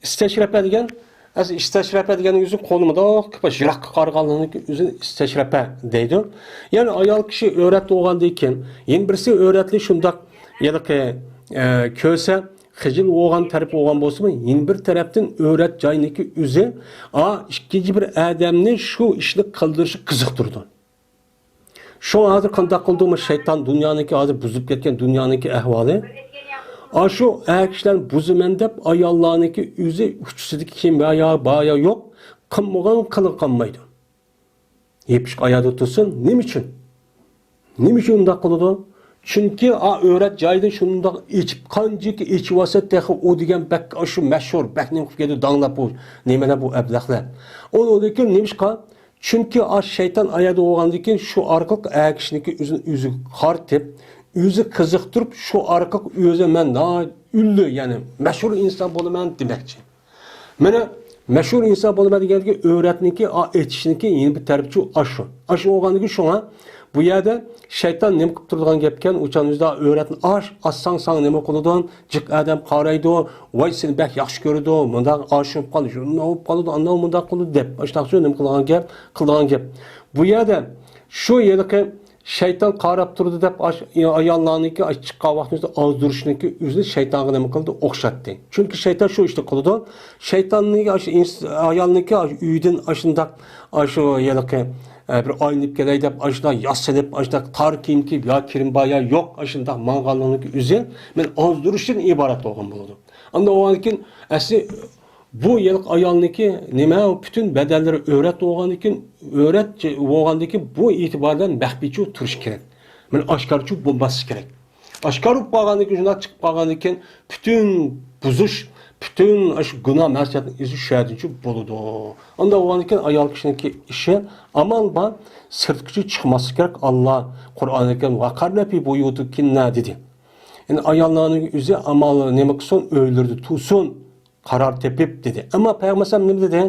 ئىستەشرەپە دېگەن ئەسلى ئىستەشرەپە دېگەننىڭ ئۆزى قولىمىدا كۆپ يىراققا قارىغانلىقنىڭ ئۆزىنى ئىستەشرەپە دەيدۇ. يەنى ئايال كىشى ئۆرەت بولغاندىن كېيىن، يەنە بىرسى ئۆرەتلى شۇنداق ھېلىقى، ئە، كۆرسە، خىجىل بولغان تەرىپى بولغان بولسىمۇ، يەنە بىر تەرەپتىن ئۆرەت جاينىڭكى ئۆزى، ئا، ئىككىنچى بىر ئادەمنى شۇ ئىشنى قىلدۇرۇشقا قىزىقتۇرىدۇ. شۇڭا ھازىر قانداق قىلدى، شەيتان دۇنيانىڭكى، ھازىر بۇزۇپ كەتكەن دۇنيانىڭكى ئەھۋالى. ئاشۇ ئەر كىشىلەرنى بۇزىمەن دەپ، ئاياللارنىڭكى ئۆزى ئۇچىسىدىكى كىيىم بايا، بايا يوق، قىلمىغان قىلىقى قالمايدۇ. يېپىشقا ئاياغدا تۇرسۇن. نېمە ئۈچۈن؟ نېمە ئۈچۈن ئۇنداق قىلىدۇ؟ چۈنكى ئا ئۆرەت جايىدا شۇنداق ئېچىپ، قانچىكى ئېچىۋالسا، تېخى ئۇ دېگەن بەك ئاشۇ مەشھۇر، بەك نېمە قىلىپ كېتىدۇ، داڭلاپ بۇ نېمىلەر، بۇ ئەبلەخلەر. ئۇ، ئۇنىڭدىن كېيىن نېمىشقا؟ چۈنكى ئا شەيتان ئاياغدا بولغاندىن كېيىن شۇ ئارقىلىق ئەر كىشىنىڭكى ئۆزىنى ئۆزىگە قارىتىپ، ئۆزى قىزىقتۇرۇپ، شۇ ئارقىلىق ئۆزى مەن ناھايىتى ئۈللۈ، يەنى مەشھۇر ئىنسان بولىمەن دېمەكچى. مانا مەشھۇر ئىنسان بولىمەن دېگەندىكى ئۆرەتنىكى، ئا، ئېچىشنىكى يەنە بىر تەرىپى ئاشۇ. ئاشۇ بولغاندىكى شۇڭا بۇ يەردە شەيتان نېمە قىلىپ تۇرىدىغان گەپكەن، ئۇچان يۈزىدە ئۆرەتنى ئاش، ئاچساڭ ساڭا نېمە قىلىدۇ؟ جىق ئادەم قارايدۇ، ۋاي سېنى بەك ياخشى كۆرىدۇ، مۇنداق ئاشۇ بولۇپ قالدى، شۇنداق بولۇپ قالىدۇ، ئانداق مۇنداق قىلىدۇ دەپ، ئاشۇنداق نېمە قىلىدىغان گەپ، قىلىدىغان گەپ. بۇ يەردە شۇ ھېلىقى شەيتان قاراپ تۇرىدۇ دەپ، ئاش-، ئاياللارنىڭكى ئاش-، چىققان ۋاقتىمىزدا ئازدۇرۇشنىڭكى ئۆزىنى شەيتانغا نېمە قىلىدۇ؟ ئوخشاتتى. چۈنكى شەيتان شۇ ئىشنى قىلىدۇ. شەيتاننىڭكى ئاش-، ئىنس-، ئايالنىڭكى ئاش-، ئۆيدىن ئاشۇنداق، ئاشۇ ھېلىقى، ئە، بىر ئايلىنىپ كېلەي دەپ، ئاشۇنداق ياسىنىپ، ئاشۇنداق تار كىيىم كىيىپ، يا كىرىم بار يا يوق، ئاشۇنداق ماڭغانلىقنىڭكى ئۆزى مەن ئازدۇرۇشتىن ئىبارەت بولغان بولىدۇ. ئاندىن ئۇنىڭدىن كېيىن ئەسلى بۇ ھېلىقى ئايالنىڭكى نېمە، پۈتۈن بەدەنلىرى ئۆرەت بولغاندىن كېيىن، ئۆرەت بولغاندىن كېيىن بۇ ئېتىبارى بىلەن مەخپىيچۇ تۇرۇشى كېرەك. مانا ئاشكارىچۇ بولماسلىقى كېرەك. ئاشكارا بولۇپ قالغاندىن كېيىن، شۇنداق چىقىپ قالغاندىن كېيىن پۈتۈن بۇزۇش، پۈتۈن ئاشۇ گۇناھ مەسىيەتنىڭ ئىزى شۇ يەردىنچۇ بولىدۇ. ئانداق بولغاندىن كېيىن ئايال كىشىنىڭكى ئىشى ئامال بار، سىرتقىچۇ چىقماسلىقى كېرەك. ئاللا قۇرئانى كەرىم، «ۋەقەرنە فى بۇيۇتىكۇننە» دېدى. يەنى ئاياللارنىڭ ئۆزى ئامال نېمە قىلسۇن، ئۆيلىرىدە تۇرسۇن. قارار تېپىپ دېدى. ئەمما پەيغەمبەر ئەلەيھىسسالام نېمە دېدى؟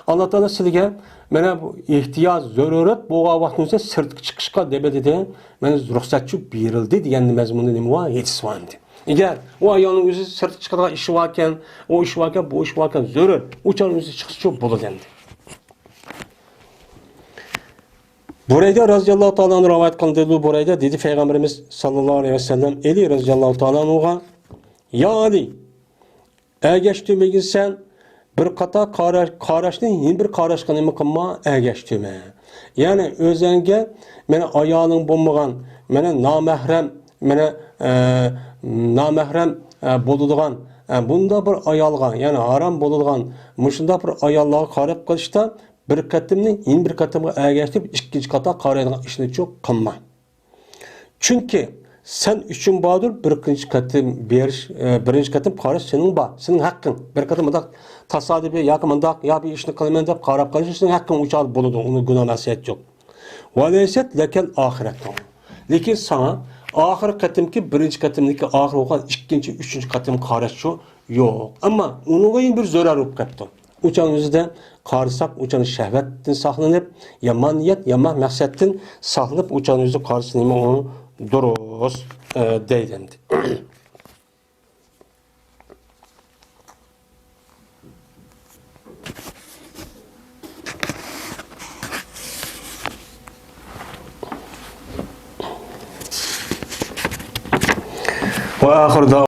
ئاللا تائالا سىلىگە مانا بۇ ئېھتىياج، زۆرۈرەت بولغان ۋاقتىڭىزدا سىرتقا چىقىشقا نېمە دېدى؟ مانا رۇخسەتچۇ بېرىلدى دېگەن مەزمۇندا نېمە بار؟ ھەدىس بار ئەمدى. ئەگەر ئۇ ئايالنىڭ ئۆزى سىرتقا چىقىدىغان ئىشى باركەن، ئۇ ئىش باركەن، بۇ ئىش باركەن، زۆرۈر، ئۇ چاغدا ئۆزى چىقسىچۇ بولىدۇ ئەمدى. بۇرەيدە رەزىياللاھۇ تائالا ئەنھۇ رىۋايەت قىلىندى. بۇرەيدە دېدى، پەيغەمبىرىمىز ساللاللاھۇ ئەلەيھى ۋەسەللەم ئەلى رەزىياللاھۇ تائالا ئەنھۇغا، يا ئەلى، ئەگەشتۈرمىگىن سەن بىر قاتار قارا-، قاراشنى يەنە بىر قاراشقا نېمە قىلما، ئەگەشتۈرمە. يەنى ئۆزەڭگە، مانا ئايالىڭ بولمىغان، مانا نامەھرەم، مانا، ئە، نامەھرەم، ئە، بولىدىغان، ئە، بۇنداق بىر ئايالغا، يەنى ھارام بولىدىغان مۇشۇنداق بىر ئاياللارغا قاراپ قېلىشتا بىر قېتىمنى يەنە بىر قېتىمغا ئەگەشتۈرۈپ ئىككىنچى قاتار قارايدىغان ئىشنىچۇ قىلما. چۈنكى سەن ئۈچۈن باردۇر بىر قىنچە قېتىم بېرىش، ئە، بىرىنچى قېتىم قاراش سېنىڭ بار، سېنىڭ ھەققىڭ. بىر قېتىم مۇنداق تاسادىپىي ياكى مۇنداق يا بىر ئىشنى قىلىمەن دەپ قاراپ قېلىش سېنىڭ ھەققىڭ، ئۇ چاغدا بولىدۇ، ئۇنىڭ گۇناھ مەسىيەت يوق. ۋەلەيسەت لەكەل ئاخىرەتۇ. لېكىن ساڭا ئاخىرقى قېتىمكى، بىرىنچى قېتىمدىكى ئاخىر بولغان ئىككىنچى، ئۈچىنچى قېتىم قاراشچۇ يوق. ئەمما ئۇنىڭغا يەنە بىر زۆرەر بولۇپ قاپتۇ. ئۇ چاغنىڭ ئۆزىدە قارىساق، ئۇ چاغنىڭ شەھۋەتتىن ساقلىنىپ، يامان نىيەت، يامان مەقسەتتىن ساقلىنىپ، ئۇ چاغنىڭ ئۆزىدە قارىسا نېمە ئۇ دۇرۇس، ئە، دەيدۇ ئەمدى. وآخر دعوانا